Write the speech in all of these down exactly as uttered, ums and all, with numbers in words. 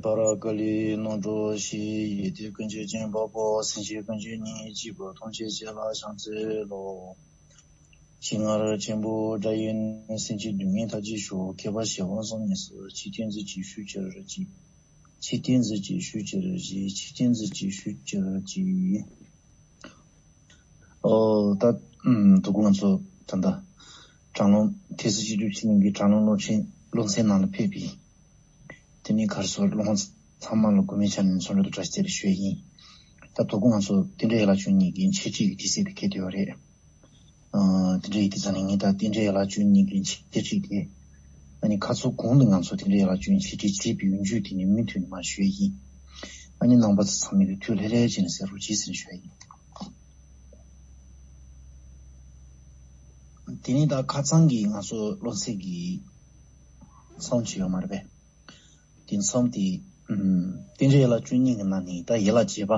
པར་ཀཱ་ལི་རྣམ་གྲོལ་ཞི། ཡེ་ཏེ་ཀུན་གྱི་རྗེ་འབངས་པོ། སེམས་ཅན་ཀུན་གྱི་གཉེན་གཅིག་པུ། ཐམས་ཅད་སྤྱན་ལ་ཕྱག་འཚལ་ལོ། ཞིང་རྔ་རོལ་ཆེན་པོ་སྒྲ་ཡིས་ནི། སེམས་ཅན་སྡུག་བསྔལ་མཐའ་ཅན་ཞི། མཁས་པ་ཞི་བ་བསམ་ཡས་སུ། ཆོས་ཐོས་ཚུལ་གྱིས་ཞུ་གྱུར་ཅིག་ཆོས་ཐོས་ཚུལ་གྱིས་ཞུ་གྱུར་ཅིག་ཆོས་ཐོས་ཚུལ་གྱིས་ཞུ་གྱུར་ཅིག་ཨོ། ད། ཨུམ། དོ་དགོང་ང་ཚོ་ད་ལྟ་དྲ་ལམ་ཐེ་སི་སྤྱི་འཐུས་ཕྱི་ནང་གི་དྲ་ལམ་སློབ་ཆེན་སློབ་ཚན་ནང་ལ་ཕེབས་པའི། དེ་ནས་ག་རེ་ཟེར། སློབ་མ་ཚང་མ་ལ་དགོས་མེད་ཆ་ནས་འཚམས་འདྲི་དང་བཀྲ་ཤིས་བདེ་ལེགས་ཞུ་ཡས་ཡིན། ད་དོ་དགོང་ང་ཚོ་རྟེན་འབྲེལ་ཡན་ལག་བཅུ་གཉིས་ཀྱི་འཆད་ཁྲིད་ཀྱི་དུས་ཚོད་དེ་འཁེལ་བསྡད་ཡོད་རེད། ཨ། དེ་འདྲ་ཡིན་དུས་ཙང་ནས་ངས་ད་རྟེན་འབྲེལ་ཡན་ལག་བཅུ་གཉིས་ཀྱི་འཆད་ཁྲིད་དེ། ཨ་ནི་ཁ་སང་གོང་དུ་ང་ཚོ་རྟེན་འབྲེལ་ཡན་ལག་བཅུ་གཉིས་འཆད་ཁྲིད་བྱས་པའི་ཡོན་རྒྱུན་དེ་ནི་མུ་མཐུད་ནས་མར་ཞུ་ཡས་ཡིན། ཨ་ནི་རྣམ་པ་ཚོ་ཚང་མས་ཐུགས་ལྷོད་ལྷོད་བྱས་ནས་གསན་རོགས་གྱིས་ཟེར་ནས་ཞུ་ཡས་ཡིན། དེ་ནས་ད་ཁ་སང་གི་ང་ཚོ་སློབ་ཚན་གྱི་མཚམས་ཅིག་ཡོད་མ་རེད་པས། དེ་མཚམས་དེ། ཨུམ། རྟེན་འབྲེལ་ཡན་ལག་བཅུ་གཉིས་ཀྱི་ནང་ནས་ད་ཡན་ལག་བརྒྱད་པ།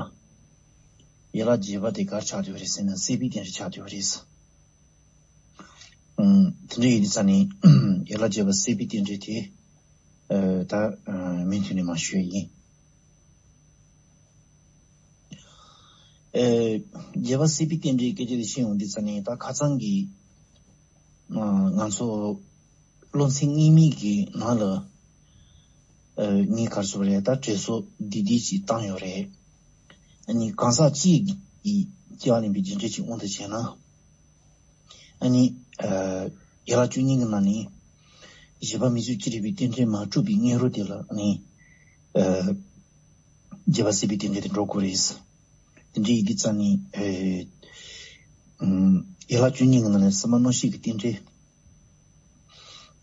ཡན་ལག་བརྒྱད་པ་དེ་ག་རེ་ཆགས་བསྡད་ཡོད་རེད་ཟེར་ན། སྲེད་པའི་རྟེན་འབྲེལ་ཆགས་བསྡད་ཡོད་རེད། ཨུམ། དེ་འདྲ་ཡིན་དུས་ཙང་ནས་ཡན་ལག་བརྒྱད་པ་སྲེད་པའི་རྟེན་འབྲེལ་དེ། ཨ། ད། ཨ། མུ་མཐུད་ནས་མར་ཞུ་ཡས་ཡིན། ཨ། བརྒྱད་པ་སྲེད་པའི་རྟེན་འབྲེལ་སྐད་ཆ་དེ་བཤད་ཡོང་དུས་ཙང་ནས། ད་ཁ་སང་གི། ཨ། ང་ཚོ་སློབ་ཚན་སྔོན་མའི་གི་ནང་ལ། ཨ། ངས་ག་རེ་ཟེར་དགོས་རེད། ད་དྲན་གསོ་འདི་འདི་ཅིག་བཏང་ཡོད་རེད། ཨ་ནི་གང་ཟག་གཅིག་གི་སྐྱེ་བ་ལེན་པའི་རྒྱུ་འབྲས་ཅིག་དབང་དུ་བྱས་ན། ཨ་ནི། ཨ། ཡན་ལག་བཅུ་གཉིས་ཀྱི་ནང་ནས་བཞི་པ་མིང་གཟུགས་ཅི་རིགས་པའི་རྟེན་འབྲེལ་མ་གྲུབ་པའི་སྔོན་རོལ་དེ་ལ། ཨ་ནི། ཨ། བརྒྱད་པ་སྲེད་པའི་རྟེན་འབྲེལ་དེ་འགྲོ་དགོས་རེད། དེ་འདྲ་ཡིན་དུས་ཙང་ནས། ཨ། ཨུམ། ཡན་ལག་བཅུ་གཉིས་ཀྱི་ནང་ནས་སྲེད་པ་མནོ་ཤེས་ཀྱི་རྟེན་འབྲེལ།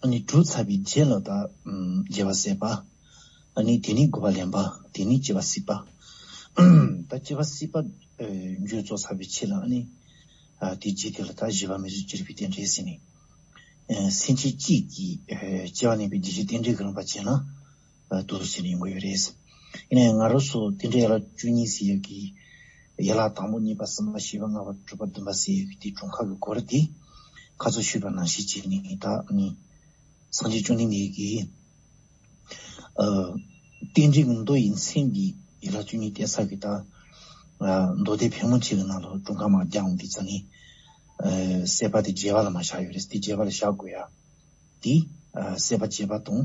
ཨ་ནི་གྲུབ་ཚར་བའི་རྗེས་ལ་ད། ཨུམ། བརྒྱད་པ་སྲེད་པ། ཨ་ནི་དེ་ནས་དགུ་པ་ལེན་པ། དེ་ནས་བཅུ་པ་སྲིད་པ། ད་བཅུ་པ་སྲིད་པ། ཨ། མཇུག་རྫོགས་ཚར་བའི་ཕྱིར་ལ། ཨ་ནི། ཨ། དེའི་རྗེས་དེ་ལ་ད་བཞི་པ་མིང་གཟུགས་ཅི་རིགས་པའི་རྟེན་འབྲེལ་ཟེར་ནས། ཨ། སེམས་ཅན་གཅིག་གིས། ཨ། སྐྱེ་བ་ལེན་པའི་རྒྱུ་ཅིག་རྟེན་འབྲེལ་གྱི་རིམ་པ་བྱས་ན། ཨ། དེ་འདྲ་བྱས་ནས་ཡོང་གི་ཡོད་རེད། ཡིན་ནའང་ང་རང་ཚོ་རྟེན་འབྲེལ་ཡན་ལག་བཅུ་གཉིས་ཟེར་ཡག་གི་ཡན་ལག་དང་པོ། གཉིས་པ། གསུམ་པ། བཞི་པ། ལྔ་པ། དྲུག་པ། བདུན་པ་ཟེར་ཡག་གི་དེའི་གྲངས་ཀ་གི་སྐོར་དེ་ཁ་སང་ཞུས་པ་ནང་བཞིན་བྱས་ནས། ད་ནི་སངས་རྒྱས་བཅོམ་ལྡན་འདས་ཀྱིས། ཨ། རྟེན་འབྲེལ་གྱི་མདོ་ཡི་མཚན་གྱི་ཡན་ལག་བཅུ་གཉིས་བསྟན་ས་གི་ད། ཨ། མདོ་སྡེ་ཕལ་མོ་ཆེ་གི་ནང་ལ་གྲངས་ཀ་མར་རྒྱག་ཡོང་དུས་ཙང་ནས། ཨ། སྲེད་པ་དེ་བརྒྱད་པ་ལ་མར་བཞག་ཡོད་རེད། དེ་བརྒྱད་པ་ལ་བཞག་དགོས་ཡ་དེ། ཨ། སྲེད་པ་བརྒྱད་པ་དང་།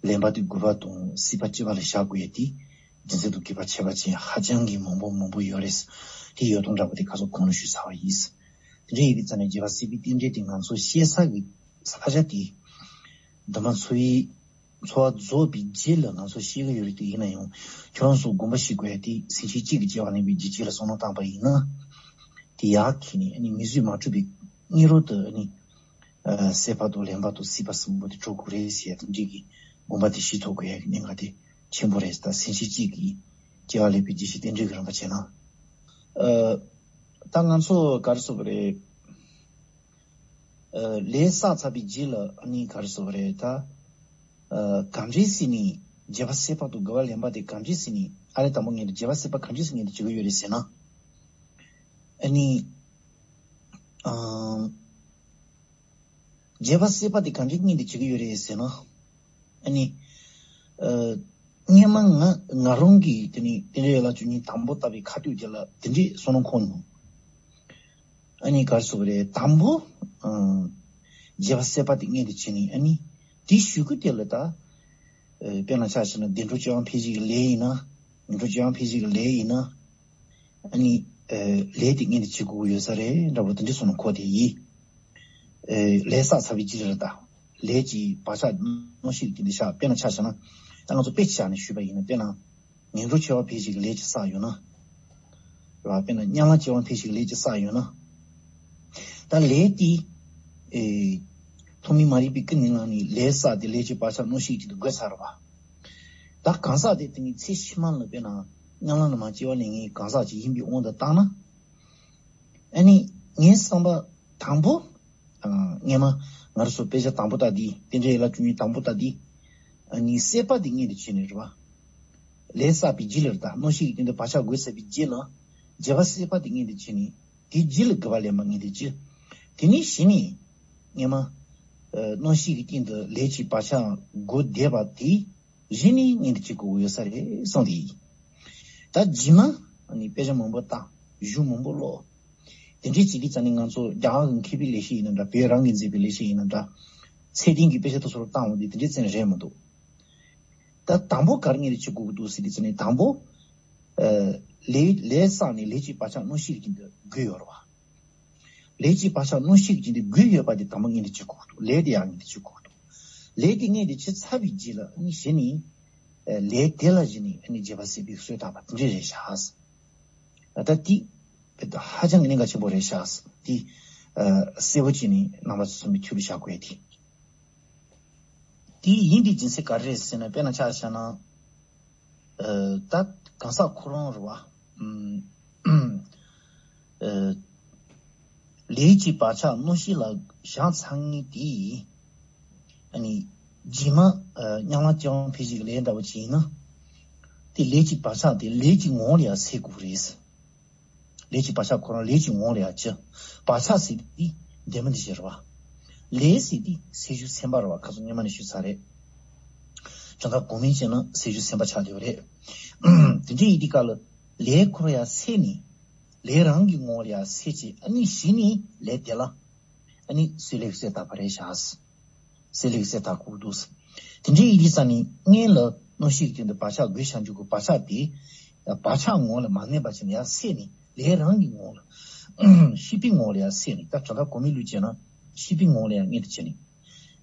ལེན་པ་དེ་དགུ་པ་དང་། སྲིད་པ་བཅུ་པ་ལ་བཞག་དགོས་ཡ་དེ། རྒྱུ་མཚན་དང་དགོས་པ་ཁྱད་པར་ཅན་ཧ་ཅང་གི་མང་པོ་མང་པོ་ཡོད་རེད། དེ་ཡོད་དོན་འདྲ་པོ་དེ་ཁ་སང་གོང་ལ་ཞུས་ཚར་བ་ཡིན། དེ་འདྲ་ཡིན་དུས་ཙང་ནས་བརྒྱད་པ་སྲེད་པའི་རྟེན་འབྲེལ་དེ་ང་ཚོ་བཤད་ས་གི་ས་ཆ་དེ། འདུན་མ་འཚོ་བའི། འཚོ་བ་རྫོགས་པའི་རྗེས་ལ་ང་ཚོ་ཤེས་ཀྱི་ཡོད་རེད། དེ་ཡིན་ན་ཡང་ཁྱོད་རང་ཚོ་དགོངས་པ་བཞེས་དགོས་ཡ་དེ། སེམས་ཅན་གཅིག་གི་སྐྱེ་བ་ལེན་པའི་རྒྱུ་ཅིག་ལ་བསམ་བློ་བཏང་པ་ཡིན་ན། དེ་ཡར་འཁྱེར་ནས། ཨ་ནི་མིང་གཟུགས་མ་གྲུབ་པའི་སྔོན་རོལ་དུ། ཨ་ནི། ཨ། སྲེད་པ་དང་ལེན་པ་དང་སྲིད་པ་གསུམ་པོ་དེ་གྲུབ་དགོས་རེད་ཟེར་ཡ་དེ་འདྲ་གི་དགོངས་པ་དེ་བཞེས་ཐུབ་དགོས་ཡ་གི་གནད་འགག་དེ་ཆེན་པོ་རེད། ད་སེམས་ཅན་གཅིག་གི་སྐྱེ་བ་ལེན་པའི་རྒྱུ་ཅིག་རྟེན་འབྲེལ་གྱི་རིམ་པ་བྱས་ན། ཨ། ད་ང་ཚོ་ག་རེ་ཟེར་དགོས་རེད། ཨ། ལས་བསགས་ཚར་བའི་རྗེས་ལ། ཨ་ནི་ག་རེ་ཟེར་དགོས་རེད། ད། ཨ། ག་འདྲས་བྱས་ནས་བརྒྱད་པ་སྲེད་པ་དང་དགུ་པ་ལེན་པ་དེ་ག་འདྲས་བྱས་ནས། ཨ། ལས་དང་པོ་ངས་བརྒྱད་པ་སྲེད་པ་ག་འདྲས་བྱས་ནས་ངས་བྱེད་ཀྱི་ཡོད་རེད་ཟེར་ན། ཨ་ནི། ཨ། བརྒྱད་པ་སྲེད་པ་དེ་ག་འདྲས་ངས་འདི་བྱེད་ཀྱི་ཡོད་རེད་ཟེར་ན། ཨ་ནི། ཨ། སྔོན་མ་ང་ང་རང་གིས་དེ་ནི་རྟེན་འབྲེལ་ཡན་ལག་བཅུ་གཉིས་དང་པོ་བལྟ་བའི་ཁ་ཐུག་དེ་ལ་དེ་འདྲས་བསམ་བློ་འཁོར་མྱོང་། ཨ་ནི་ག་རེ་ཟེར་དགོས་རེད། དང་པོ། ཨ། བརྒྱད་པ་སྲེད་པ་དེ་ངས་འདི་བྱས་ནས། ཨ་ནི་དེའི་གཞུག་གུ་དེ་ལ་ད། ཨ། དཔེར་ན་ཆ་བཞག་ན་བདེ་འགྲོ་སྤྱོད་པ་འཕེལ་བྱེད་ཀྱི་ལས་ཡིན་ན། ངན་འགྲོ་སྤྱོད་པ་འཕེལ་བྱེད་ཀྱི་ལས་ཡིན་ན། ཨ་ནི། ཨ། ལས་དེ་ངས་འདི་བྱེད་དགོས་ཀྱི་ཡོད་ས་རེད་འདྲ་པོ་དེ་འདྲས་བསམ་བློ་འཁོར་དེ་ཡིན། ཨ། ལས་བསགས་ཚར་བའི་རྗེས་ལ་ད། ལས་ཀྱི་བག་ཆགས་མནོ་ཤེས་ཀྱི་དེ་འདྲ་བཞག་དཔེར་ན་ཆ་བཞག་ན། ད་ང་ཚོ་དཔེ་ཆ་བཞག་ནས་ཞུས་པ་ཡིན་ན། དཔེར་ན། ངན་འགྲོ་སྐྱེ་བ་འཕེལ་བྱེད་ཀྱི་ལས་ཅིག་བསགས་ཡོད་ན། རེད་བ། དཔེར་ན་དམྱལ་བ་སྐྱེ་བ་འཕེལ་བྱེད་ཀྱི་ལས་ཅིག་བསགས་ཡོད་ན། ད་ལས་དེ། ཨེ། ཐོག་མའི་མ་རིག་པའི་ཀུན་ནས་བསླངས་ནས་ལས་བསགས་ཏེ་ལས་ཀྱི་བག་ཆགས་མནོ་ཤེས་ཀྱི་དེ་འགོས་ཚར་བ། ད་གང་ཟག་དེ་དེ་ནི་ཚེ་ཕྱི་མ་ལ་དཔེར་ན་དམྱལ་བ་ནང་མར་སྐྱེ་བ་ལེན་མཁན་གང་ཟག་ཅིག་ཡིན་པའི་དབང་དུ་བཏང་ན། ཨ་ནི་ངའི་བསམ་པ་དང་པོ། ཨ། སྔོན་མ་ང་རང་ཚོ་དཔེ་ཆ་དང་པོ་ལྟ་དུས། རྟེན་འབྲེལ་ཡན་ལག་བཅུ་གཉིས་དང་པོ་ལྟ་དུས། ཨ་ནི་སྲེད་པ་དེ་ངས་འདི་བྱས་ནས་རེད་བ། ལས་བསགས་པའི་རྗེས་ལ་རེད། ད་མནོ་ཤེས་ཀྱི་སྟེང་དུ་བག་ཆགས་འགོས་ཚར་བའི་རྗེས་ལ། བརྒྱད་པ་སྲེད་པ་དེ་ངས་འདི་བྱས་ནས། དེའི་རྗེས་ལ་དགུ་པ་ལེན་པ་ངས་འདི་བྱས། དེ་ནས་གཞི་ནས་སྔོན་མ། ཨ། མནོ་ཤེས་ཀྱི་སྟེང་དུ་ལས་ཀྱི་བག་ཆགས་འགོས་བསྡད་པ་དེ། གཞི་ནས་ངན་དུ་བྱེད་དགོས་ཡོད་ས་རེད་གསུངས་ཏེ། ད་རྗེས་མ་ཨ་ནི་དཔེ་ཆ་མང་པོ་བལྟ། གཞུང་མང་པོ་ཀློག། དེ་འདྲའི་བྱེད་དུས་ཙང་ནི་ང་ཚོ་རྒྱ་གར་གྱི་མཁས་པའི་ལས་བྱེད་ཡིན་ན་འདྲ། བོད་རང་གིས་མཛད་པའི་ལས་བྱེད་ཡིན་ན་འདྲ། ཚད་ལྡན་གྱི་དཔེ་ཆ་དེ་ཚོ་ལ་བལྟ་འོང་དུས་དེ་འདྲའི་ཙམ་རེད་མི་འདུག། ད་དང་པོ་ག་རེ་ངན་དུ་བྱེད་དགོས་ཀྱི་འདུག་ཟེར་དུས་ཙང་ནི་དང་པོ། ཨ། ལས་ལས་བསགས་ནས་ལས་ཀྱི་བག་ཆགས་སྣང་ཞིག་གི་འདི་རྒུད་ཡོད་རེད་བ། ལས་ཀྱི་བག་ཆགས་སྣང་ཞིག་ཅིག་འདི་རྒུད་ཡོད་པ་དེ་དང་པོ་ངན་དུ་བྱེད་དགོས་འདུག། ལས་དེ་ཡང་ངན་དུ་བྱེད་དགོས་འདུག། ལས་དེ་ངན་དུ་བྱེད་ཚར་བའི་རྗེས་ལ་ནི་གཞི་ནས་ལས་དེ་ལ་གཞི་ནས་ནི་རྗེས་དཔག་སྲེད་པའི་གསོས་དག་པ་དེ་འདྲ་རེད་ཤག། ད་དེ་ཧ་ཅང་གི་གནད་འགག་ཆེན་པོ་རེད་ཤག། དེ་གསལ་པོ་བྱས་ནས་རྣམ་པ་ཚོ་ཚང་མའི་ཐུགས་ལ་བཞག་དགོས་ཡ་དེ། དེ་ཡིན་པའི་རྒྱུ་མཚན་ག་རེ་རེད་ཟེར་ན། དཔེར་ན་ཆ་བཞག་ན། ཨ། ད་གང་ཟག་ཁོ་རང་རེད་བ། ཨ། ལས་ཀྱི་བག་ཆགས་སྣང་ཞིག་ལ་བཞག་ཚར་མཁན་དེ། ཨ་ནི་རྗེས་མ་ཨ་ཉམས་ལེན་སྐྱེ་བ་འཕེལ་བྱེད་ཀྱི་ལས་འདྲ་བོ་ཅིག་ཡིན་ན། དེ་ལས་ཀྱི་བག་ཆགས་དེ་ལས་ཀྱི་ངང་ལ་ཡང་སེལ་དགོས་རེད། ལས་ཀྱི་བག་ཆགས་ཁོ་རང་ལས་ཀྱི་ངང་ལ་ཡང་ཅི། བག་ཆགས་ཟེར་དེ་འདས་མ་འདས་ཤིག་རེད་བ། ལས་ཟེར་དེ་སེལ་རྒྱུ་སེམས་པ་རེད་བ། ཁ་སང་སྔོན་མ་ནས་ཞུས་ཚར་རེད། དོན་དག་གོ་མིན་བྱས་ན་སེལ་རྒྱུ་སེམས་པ་ཆགས་བསྡད་ཡོད་རེད། དེ་འདྲ་ཡིན་དུས་སྐབས་ལ་ལས་ཁོ་རང་ཡང་སེལ་ནས། ལས་རང་གི་ངང་ལ་ཡང་སེལ་བྱས། ཨ་ནི་གཞི་ནས་ལས་དེ་ལ་ཨ་ནི་གསོས་ལེགས་གསོས་དག་པ་རེད་ཤག། གསོས་ལེགས་གསོས་དག་དགོས་འདུག། དེ་འདྲའི་ཡིན་དུས་ཙང་ནི་སྔོན་ལ་སྣང་ཞིག་གི་སྟེང་དུ་བག་ཆགས་རྒུད་བཞག་འཇུག་གི་བག་ཆགས་དེ། བག་ཆགས་ངང་ལ་མ་གནས་པ་བྱས་ནས་ཡར་སེལ་ནས། ལས་རང་གི་ངང་ལ། ཤེས་པའི་ངང་ལ་ཡར་སེལ་ནས། ད་དོན་དག་གོ་མིན་ལུགས་བྱས་ན་ཤེས་པའི་ངང་ལ་ཡང་ངན་དུ་བྱས་ནས།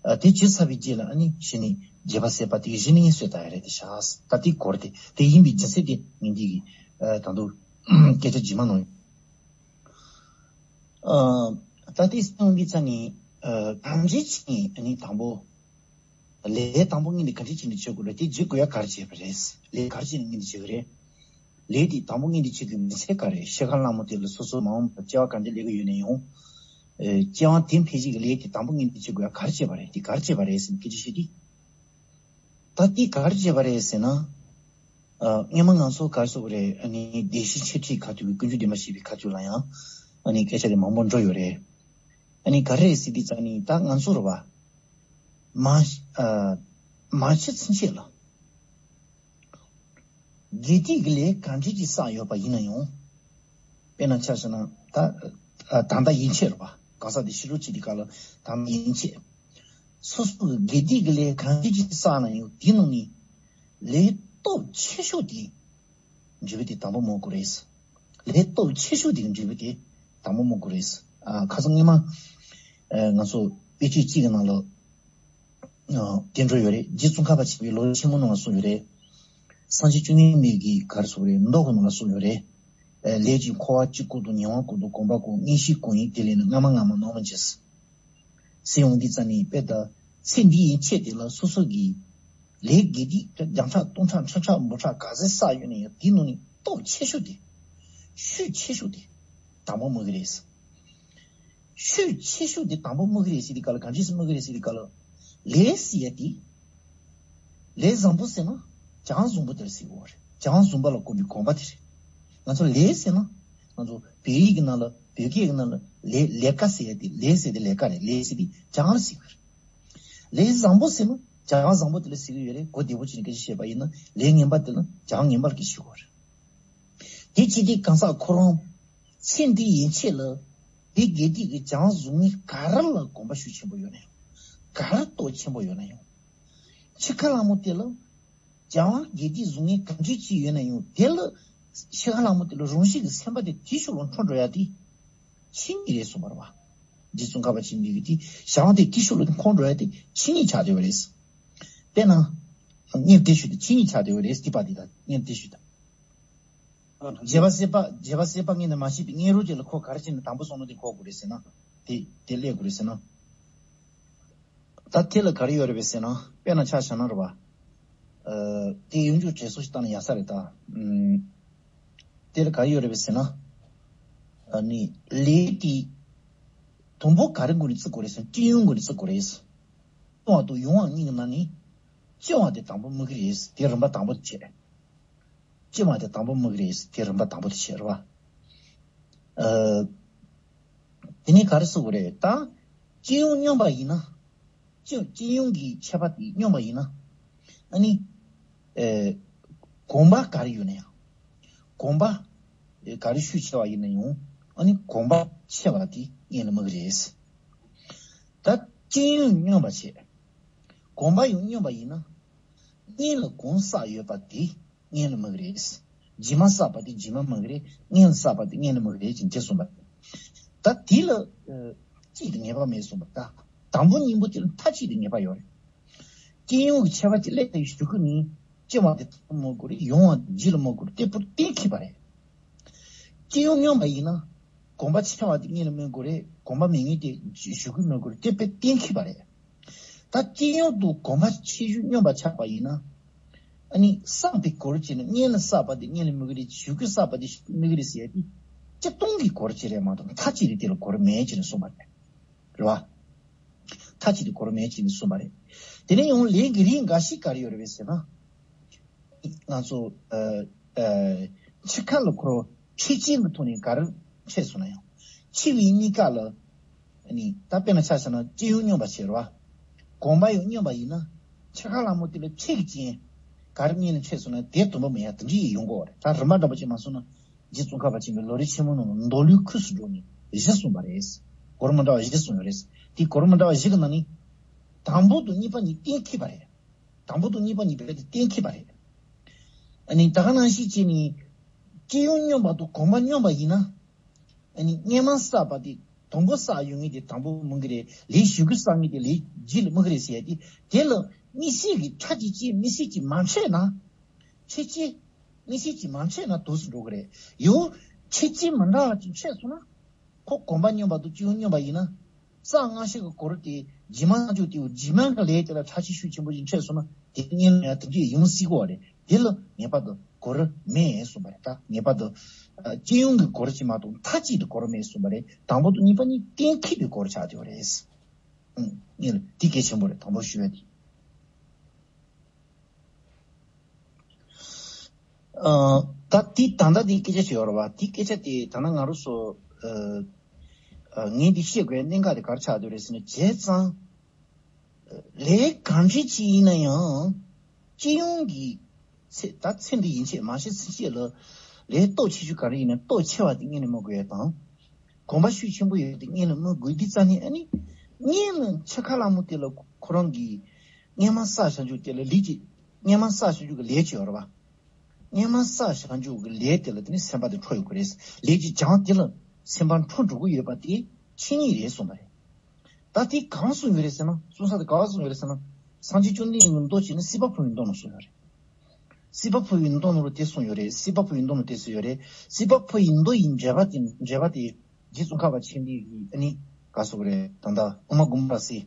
ཨ། དེ་བྱས་ཚར་བའི་རྗེས་ལ་ཨ་ནི་གཞི་ནས་རྗེས་དཔག་སྲེད་པ་དེ་གཞི་ནས་གསོས་དག་ཡ་རེད་དེ་ཤག། ད་དེ་གོ་རེད་དེ། དེ་ཡིན་པའི་རྒྱུ་མཚན་དེ་ངས་འདི་གི། ཨ། ད་དུང་སྐད་ཆ་རྗེས་མ་གནང་ཡོང་། ཨ། ད་དེ་སོང་དུས་ཙང་ནི། ཨ། གང་ཅི་བྱས་ནས་ཨ་ནི་དང་པོ། ལས་དང་པོ་ངན་དེ་གང་ཅི་བྱས་ནས་བྱེད་དགོས་རེད། དེ་བྱེད་དགོས་ཡ་ག་རེ་བྱས་པ་རེད། ལས་ག་རེ་བྱས་ནས་ངན་དེ་བྱེད་དགོས་རེད། ལས་དེ་དང་པོ་ངན་དེ་བྱེད་དགོས་མི་ཚད་ག་རེ། ཤེལ་དཀར་ལྷ་མོ་དེ་ལ་སོ་སོ་མ་འོངས་པར་སྐྱེ་བ་ག་འདྲ་ལེན་གྱི་ཡོད་ན་ཡང་། ཨེ། སྐྱེ་བ་དེ་འཕེལ་བྱེད་ཀྱི་ལས་དེ་དང་པོ་ངན་དེ་བྱེད་དགོས་ཡ་ག་རེ་བྱས་པ་རེད། དེ་ག་རེ་བྱས་པ་རེད་ཟེར་ནས་སྐད་ཆ་བཤད་དུས། ད་དེ་ག་རེ་བྱས་པ་རེད་ཟེར་ན། ཨ། སྔོན་མ་ང་ཚོ་ག་རེ་ཟེར་དགོས་རེད། ཨ་ནི་བདེ་གཤེགས་མཆོད་ཁྲིའི་ཁ་ཐུག་གི་ཀུན་འབྱུང་བདེན་པ་བཞི་པའི་ཁ་ཐུག་ལ་ཡང་ཨ་ནི་སྐད་ཆ་དེ་མང་པོ་འགྲོ་ཡོད་རེད། ཨ་ནི་ག་རེ་རེད་ཟེར་དུས་ཙང་ནི་ད་ང་ཚོ་རེད་བ། མ། ཨ། མ་འཆི་ཚུན་ཆད་ལ། དགེ་སྡིག་གི་ལས་གང་འདྲ་ཅིག་བསགས་ཡོད་པ་ཡིན་ན་ཡང་། དཔེར་ན་ཆ་བཞག་ན་ད། ཨ། ད་ལྟ་ཡན་ཆད་རེད་བ། གང་ཟག་དེ་ཤི་འགྲོ་བྱེད་དུས་སྐབས་ལ་ད་ལྟ་ཡན་ཆད། སོ་སོ་གི་དགེ་སྡིག་གི་ལས་གང་འདྲ་ཅིག་བསགས་ན་ཡང་དེའི་ནང་ནས་ལས་སྟོབས་ཆེ་ཤོས་དེ། འབྲས་བུ་དེ་དང་པོ་སྨོན་དགོས་རེད། ལས་སྟོབས་ཆེ་ཤོས་དེ་གི་འབྲས་བུ་དེ་དང་པོ་སྨོན་དགོས་རེད། ཨ། ཁ་སང་སྔོན་མ། ཨ། ང་ཚོ་དཔེ་ཆ་གཅིག་གི་ནང་ལ། ཨ། དེ་འགྲོ་ཡོད་རེད། རྗེ་ཙོང་ཁ་པ་ཆེན་པོའི་ལོ་རྒྱུས་ཆེན་མོ་ནང་ལ་གསུངས་ཡོད་རེད། སངས་རྒྱས་བཅོམ་ལྡན་འདས་ཀྱིས་ག་རེ་གསུངས་རེད། མདོ་གི་ནང་ལ་གསུངས་ཡོད་རེད། ཨ། ལས་ཀྱི་འཁོར་བ་སྤྱི་བཀུར་དང་། ཉེ་བར་བཀུར་དང་། གོམས་པ་བཀུར། དངོས་གཞི་བཀུར་ཡིན། དེ་ལས་ནི་སྔ་མ་སྔ་མ་ནོར་མི་བྱེད། ཟེར་ཡོང་དུས་ཙང་ནི་དཔེ་ད་ཚེ་འདི་ཡན་ཆད་དེ་ལ་སོ་སོ་གི་ལས་དགེ་སྡིག་བརྒྱ་ཕྲག་སྟོང་ཕྲག་ཁྲི་ཕྲག་འབུམ་ཕྲག་ག་ཚོད་བསགས་ཡོད་ན་ཡང་དེའི་ནང་ནས་སྟོབས་ཆེ་ཤོས་དེ། ཤུགས་ཆེ་ཤོས་དེ་དང་པོ་སྨོས་ཀྱི་རེད། ཤུགས་ཆེ་ཤོས་དེ་དང་པོ་སྨོས་ཀྱི་རེད་ཟེར་དུས་སྐབས་ལ་གང་ཅི་སྨོས་ཀྱི་རེད་ཟེར་དུས་སྐབས་ལ། ལས་ཟེར་ཡ་དེ། ལས་བཟང་པོ་ཟེར་ན་བྱང་བཟང་པོ་དེ་ལ་ཟེར་གྱི་ཡོད་རེད། བྱང་བཟང་པོ་ལ་གོམས་པའི་གོམས་པ་དེ་རེད། ང་ཚོ་ལས་ཟེར་ན། ང་ཚོ་བོད་ཡིག་གི་ནང་ལ། བོད་སྐད་ཀྱི་ནང་ལ་ལས། ལས་ཀ་ཟེར་ཡ་དེ། ལས་ཟེར་དེ་ལས་ཀ་རེད། ལས་ཟེར་དེ་བྱང་ལ་ཟེར་གྱི་ཡོད་རེད། ལས་བཟང་པོ་ཟེར་ན་བྱང་བཟང་པོ་དེ་ལ་ཟེར་གྱི་ཡོད་རེད། གོ་བདེ་པོ་བྱས་ནས་སྐད་ཆ་བཤད་པ་ཡིན་ན། ལས་ངན་པ་དེ་ལ་བྱང་ངན་པ་ལ་སྐད་ཆ་བཤད་གྱི་ཡོད་རེད། དེ་བྱས་དུས་གང་ཟག་ཁོ་རང་ཚེ་འདི་ཡན་ཆད་ལ་དེ་དགེ་སྡིག་གི་བྱང་བཟང་ངན་ག་རེ་ལ་གོམས་པ་ཤུགས་ཆེན་པོ་ཡོད་ན་ཡང་། ག་རེ་སྟོབས་ཆེན་པོ་ཡོད་ན་ཡང་། ཤེལ་དཀར་ལྷ་མོ་དེ་ལ་བྱང་དགེ་སྡིག་བཟང་ངན་ག་འདྲ་ཅིག་ཡོད་ན་ཡང་། དེ་ལ་ཤེལ་དཀར་ལྷ་མོ་དེ་ལ་རང་བཞིན་གྱི་སེམས་པ་དེ་དེའི་ཕྱོགས་ལ་འཕྲོ་འགྲོ་ཡ་དེ་ཆོས་ཉིད་རེད་གསུངས་པ་རེད་བ། རྗེ་ཙོང་ཁ་པ་ཆེན་པོས་གི་དེ་བྱང་དེ་དེའི་ཕྱོགས་ལ་འཕྲོ་འགྲོ་ཡ་དེ་ཆོས་ཉིད་ཆགས་བསྡད་པ་རེད། དཔེར་ན། སྔོན་དེ་ཞུ་དེ་ཆོས་ཉིད་ཆགས་བསྡད་པ་རེད། དེ་པ་དེ་དང་སྔོན་དེ་ཞུ་དང་། རྗེ་དཔག་སྲེད་པ། རྗེ་དཔག་སྲེད་པ་ངས་ནི་མ་ཤེས་པའི་སྔོན་རོལ་ཅིག་ལ་ཁོ་ག་རེ་བྱས་ནས་དང་པོ་སོང་ནོ་དེ་གོ་དགོས་རེད་ཟེར་ན། དེ་དེ་སླེབས་དགོས་རེད་ཟེར་ན། ད་དེ་ལ་ག་རེ་ཡོད་རེད་པས་ཟེར་ན། དཔེར་ན་ཆ་བཞག་ན་རེད་བ། ཨ། དེ་ཡོངས་གྲགས་དྲན་གསོ་ཞིག་བཏང་ན་ཡག་ས་རེད་ད། ཨུམ། དེ་ལ་ག་རེ་ཡོད་རེད་པས་ཟེར་ན། ཨ་ནི་ལས་དེ་དང་པོ་ག་རེ་མགོ་ནས་བརྩི་དགོས་རེད་ཟེར་ན། སྤྱི་ཡོངས་མགོ་ནས་བརྩི་དགོས་རེད། སྤྱི་བ་དང་ཡོངས་བ་གཉིས་ཀྱི་ནང་ནས་སྤྱི་བ་དེ་དང་པོ་སྨོས་ཀྱི་རེད། དེ་རིམ་པ་དང་པོ་དེ་བྱས། སྤྱི་བ་དེ་དང་པོ་སྨོས་ཀྱི་རེད། དེ་རིམ་པ་དང་པོ་དེ་བྱས་རེད་བ། ཨ། དེ་ནས་ག་རེ་ཟེར་དགོས་རེད་ད། སྤྱི་ཡོངས་སྙོམས་པ་ཡིན་ན། སྤྱི་སྤྱི་ཡོངས་ཀྱི་ཁྱད་པར་དེ་སྙོམས་པ་ཡིན་ན། ཨ་ནི། ཨེ། གོམས་པ་ག་རེ་ཡོད་ན་ཡང་། གོམས་པ་ག་རེ་ཤུགས་ཆེ་བ་ཡིན་ན་ཡང་། ཨ་ནི་གོམས་པ་ཆེ་བ་དེ་གཉེན་ལ་དམིགས་རེད། ད་སྤྱི་ཡོངས་སྙོམས་པ་བྱེད། གོམས་པ་ཡང་སྙོམས་པ་ཡིན་ན། གཉེན་ལ་གོམས་བསགས་ཡོད་པ་དེ་གཉེན་ལ་དམིགས་རེད། རྗེས་མ་བསགས་པ་དེ་རྗེས་མ་དམིགས་རེད། སྔོན་བསགས་པ་དེ་གཉེན་ལ་དམིགས་རེད་ཅེས་གསུངས་པ་རེད། ད་དེ་ལ་ཨ་གཅིག་ཏུ་ངེས་པ་མེད་གསུངས་པ། ད་དང་པོ་གཉིས་པོ་དེ་ལ་མཐའ་གཅིག་ཏུ་ངེས་པ་ཡོད་རེད། སྤྱི་ཡོངས་ཀྱི་ཁྱད་པར་གྱི་སླད་དུ་ཞུ་གི་མིན། སྤྱི་བ་དེ་དང་པོ་དམིགས་དགོས་རེད། ཡོངས་བ་དེ་རྗེས་ལ་དམིགས་དགོས་རེད། དེ་བོ་གཏན་འཁེལ་བ་རེད། སྤྱི་ཡོངས་སྙོམས་པ་ཡིན་ན། གོམས་པ་ཆེ་བ་དེ་གཉེན་ལ་དམིགས་དགོས་རེད། གོམས་པ་མེད་མཁན་དེ་ཞུ་གི་དམིགས་དགོས་རེད། དེ་བོ་གཏན་འཁེལ་བ་རེད། ད་སྤྱི་ཡོངས་དུ་གོམས་པ་ཆེ་ཤོས་སྙོམས་པ་ཆགས་པ་ཡིན་ན། ཨ་ནི་བསགས་པའི་སྐོར་བྱས་ན། སྔོན་ལ་བསགས་པ་དེ་གཉེན་ལ་དམིགས་རེད། ཞུ་གི་བསགས་པ་དེ་ཞུ་གི་དམིགས་རེད་ཟེར་ཡ་དེ། སྤྱི་སྟོང་གི་སྐོར་བྱས་རེད་མ་གཏོགས་མཐའ་གཅིག་ཏུ་དེ་ལ་སྐོར་མེད་ཅེས་ནས་གསུངས་པ་རེད། རེད་བ། མཐའ་གཅིག་ཏུ་སྐོར་མེད་ཅེས་ནས་གསུངས་པ་རེད། དེ་ནས་ཡང་ལས་ཀྱི་རིགས་འགའ་ཞིག་ག་རེ་ཡོད་རེད་པས་ཟེར་ན། ང་ཚོ་ཨ་ཨ་འཆི་ཁ་ལ་ཁོ་རང་འཕྲད་རྐྱེན་གྱི་ཐོག་ནས་ག་རེ་འཕྲད་སོང་ན་ཡང་། འཆི་བའི་གནས་སྐབས་ལ། ཨ་ནི་ད་དཔེར་ན་ཆ་བཞག་ན་སྤྱི་ཡོངས་སྙོམས་པ་བྱེད་རེད་བ། གོམས་པ་ཡང་སྙོམས་པ་ཡིན་ན། འཆི་ཁ་ལ་མོ་དེ་ལ་འཕྲད་ཀྱི་རྐྱེན་ག་རེ་གཉེན་ལ་འཕྲད་སོང་ན་དེ་དུམ་བུ་མེད་ཡ་དེ་འདྲ་ཡི་ཡོང་གི་ཡོད་རེད། ད་རིམ་པ་འདྲ་པོ་ཅིག་མ་སོང་ན། རྗེ་ཙོང་ཁ་པ་ཆེན་པོས་ལམ་རིམ་ཆེན་མོ་ནང་ལ་མདོ་ལུས་ཁུངས་སུ་འདྲེན་ནས་བཞི་གསུངས་པ་རེད། སྐོར་མི་འདྲ་བ་བཞི་གསུངས་ཡོད་རེད། དེ་སྐོར་མི་འདྲ་བ་བཞི་གི་ནང་ནས། དང་པོ་དང་གཉིས་པ་གཉིས་གཏན་འཁེལ་བ་རེད། དང་པོ་དང་གཉིས་པ་གཉིས་རྦད་དེ་གཏན་འཁེལ་བ་རེད། ཨ་ནི་ད་ག་ནང་བཞིན་བྱས་ནས། སྤྱི་ཡོངས་སྙོམས་པ་དང་གོམས་པ་སྙོམས་པ་ཡིན་ན། ཨ་ནི་སྔོན་མ་བསགས་པ་དེ་དང་པོ་བསགས་ཡོད་མཁན་དེ་དང་པོ་དམིགས་ཀྱི་རེད། ལས་ཞུ་གི་བསགས་མཁན་དེ་ལས་རྗེས་ལ་དམིགས་ཀྱི་རེད་ཟེར་ཡ་དེ། དེ་ལ་དམིགས་བསལ་གྱི་ཁྲ་ཅིག་ཅིག་དམིགས་བསལ་གྱི་མ་འཕྲད་ན། འཕྲད་རྐྱེན་དམིགས་བསལ་གྱི་མ་འཕྲད་ན་འདུག་སེ་འགྲོ་གི་རེད། ཡང་འཕྲད་རྐྱེན་མི་འདྲ་བ་ཅིག་འཕྲད་སོང་ན། ཁོ་གོམས་པ་སྙོམས་པ་དང་སྤྱི་ཡོངས་སྙོམས་པ་ཡིན་ན། བསགས་སྔ་ཕྱི་གི་སྐོར་དེ་རྗེས་མ་བསགས་རྒྱུ་དེའི་རྗེས་མ་གི་ལས་དེ་ལ་ཁྲ་ཆེ་ཤུགས་ཆེན་པོ་ཞིག་འཕྲད་སོང་ན། དེ་གཉེན་ལ་ཡང་དེ་འདྲས་ཡོང་སྲིད་གོ་རེད། དེ་ལ་ངེས་པར་དུ་སྐོར་མེད་གསུངས་པ་རེད། ད་ངེས་པར་དུ་ཨ་སྤྱི་ཡོངས་ཀྱི་སྐོར་ཅིག་མ་གཏོགས་མཐའ་གཅིག་ཏུ་སྐོར་མེད་གསུངས་པ་རེད། དང་པོ་དང་གཉིས་པ་གཉིས་གཏན་འཁེལ་བའི་སྐོར་ཆགས་བསྡད་པ་རེད། ཨུམ། ངས་ལ་དེ་གལ་ཆེན་པོ་རེད། དང་པོ་ཞུ་ཡ་དེ། ཨ། ད་དེ་ད་ལྟ་དེ་སྐད་ཆ་བྱེད་ཡོད་རེད་བ། དེ་སྐད་ཆ་དེ་ད་ནང་ང་རང་ཚོ་ཨ་ཨ་ངས་འདི་བཤད་དགོས་གནད་འགག་དེ་ག་རེ་ཆགས་བསྡད་རེད་ཟེར་ན། བྱས་ཙང་ལས་གང་འབྲེལ་ཅིག་ཡིན་ན་ཡང་། སྤྱི་ཡོངས་ཀྱི་ཚེ་ད་ཚེ་འདི་ཡན་ཆད་མ་གཞི་ཚེ་ཕྱེད་ལ་ལས་སྟོབས་ཆེ་ཤོས་ག་རེ་ཡིན་ན། སྟོབས་ཆེ་བ་དེ་གཉེན་ལ་དམིགས་དགོས་ཡ་དང་། གོམས་པ་ཤུགས་ཆེན་པོ་ཡོད་དེ་གཉེན་ལ་དམིགས་དགོས། འདི་རྩ་ནས་ཨ་ནི་གཉེན་ལ་འཆི་ཁ་ལ་མོ་དེ་ལ་ཁོ་རང་གིས་སྔོན་མ་བསགས་བཞག་རྒྱུ་དེ་ལ་ལས་ཀྱི་སྔོན་མ་བསགས་བཞག་རྒྱུ་གི་ལས་ཅིག་ཡོད་རེད་བ། སྔོན་མ་བསགས་བཞག་རྒྱུ་གི་ལས་དེ་ལ་དེ་ནི་སེམས་པ་དེ་འཕྲོ་ཡོང་གི་རེད། ལས་ཀྱི་བྱང་དེ་ལ་སེམས་པ་འཕྲོ་འགྲོ་གི་ཡོད་པ་དེ་ཆོས་ཉིད་རེད་གསུངས་པ་རེད། ད་དེ་གང་གསུངས་ཡོད་རེད་ཟེར་ན། གསུང་ས་དེ་ག་པར་གསུངས་ཡོད་རེད་ཟེར་ན། སངས་རྒྱས་བཅོམ་ལྡན་འདས་ཀྱི་མདོ་བྱས་ན་སྲིད་པ་ཕུང་པོའི་མདོ་ནང་གསུངས་ཡོད་རེད། སྲིད་པ་ཕུང་པོའི་མདོ་ནང་ལ་དེ་གསུངས་ཡོད་རེད། སྲིད་པ་ཕུང་པོའི་མདོ་ནང་དེ་གསུངས་ཡོད་རེད། སྲིད་པ་ཕུང་པོའི་མདོ་ཡི་འགྲེལ་པ་དེ། འགྲེལ་པ་དེ་རྗེ་ཙོང་ཁ་པ་ཆེན་པོའི་གི་ཨ་ནི་ག་སོགས་རེད། ད་ལྟ་དབུ་མ་དགོངས་པ་སྲིད།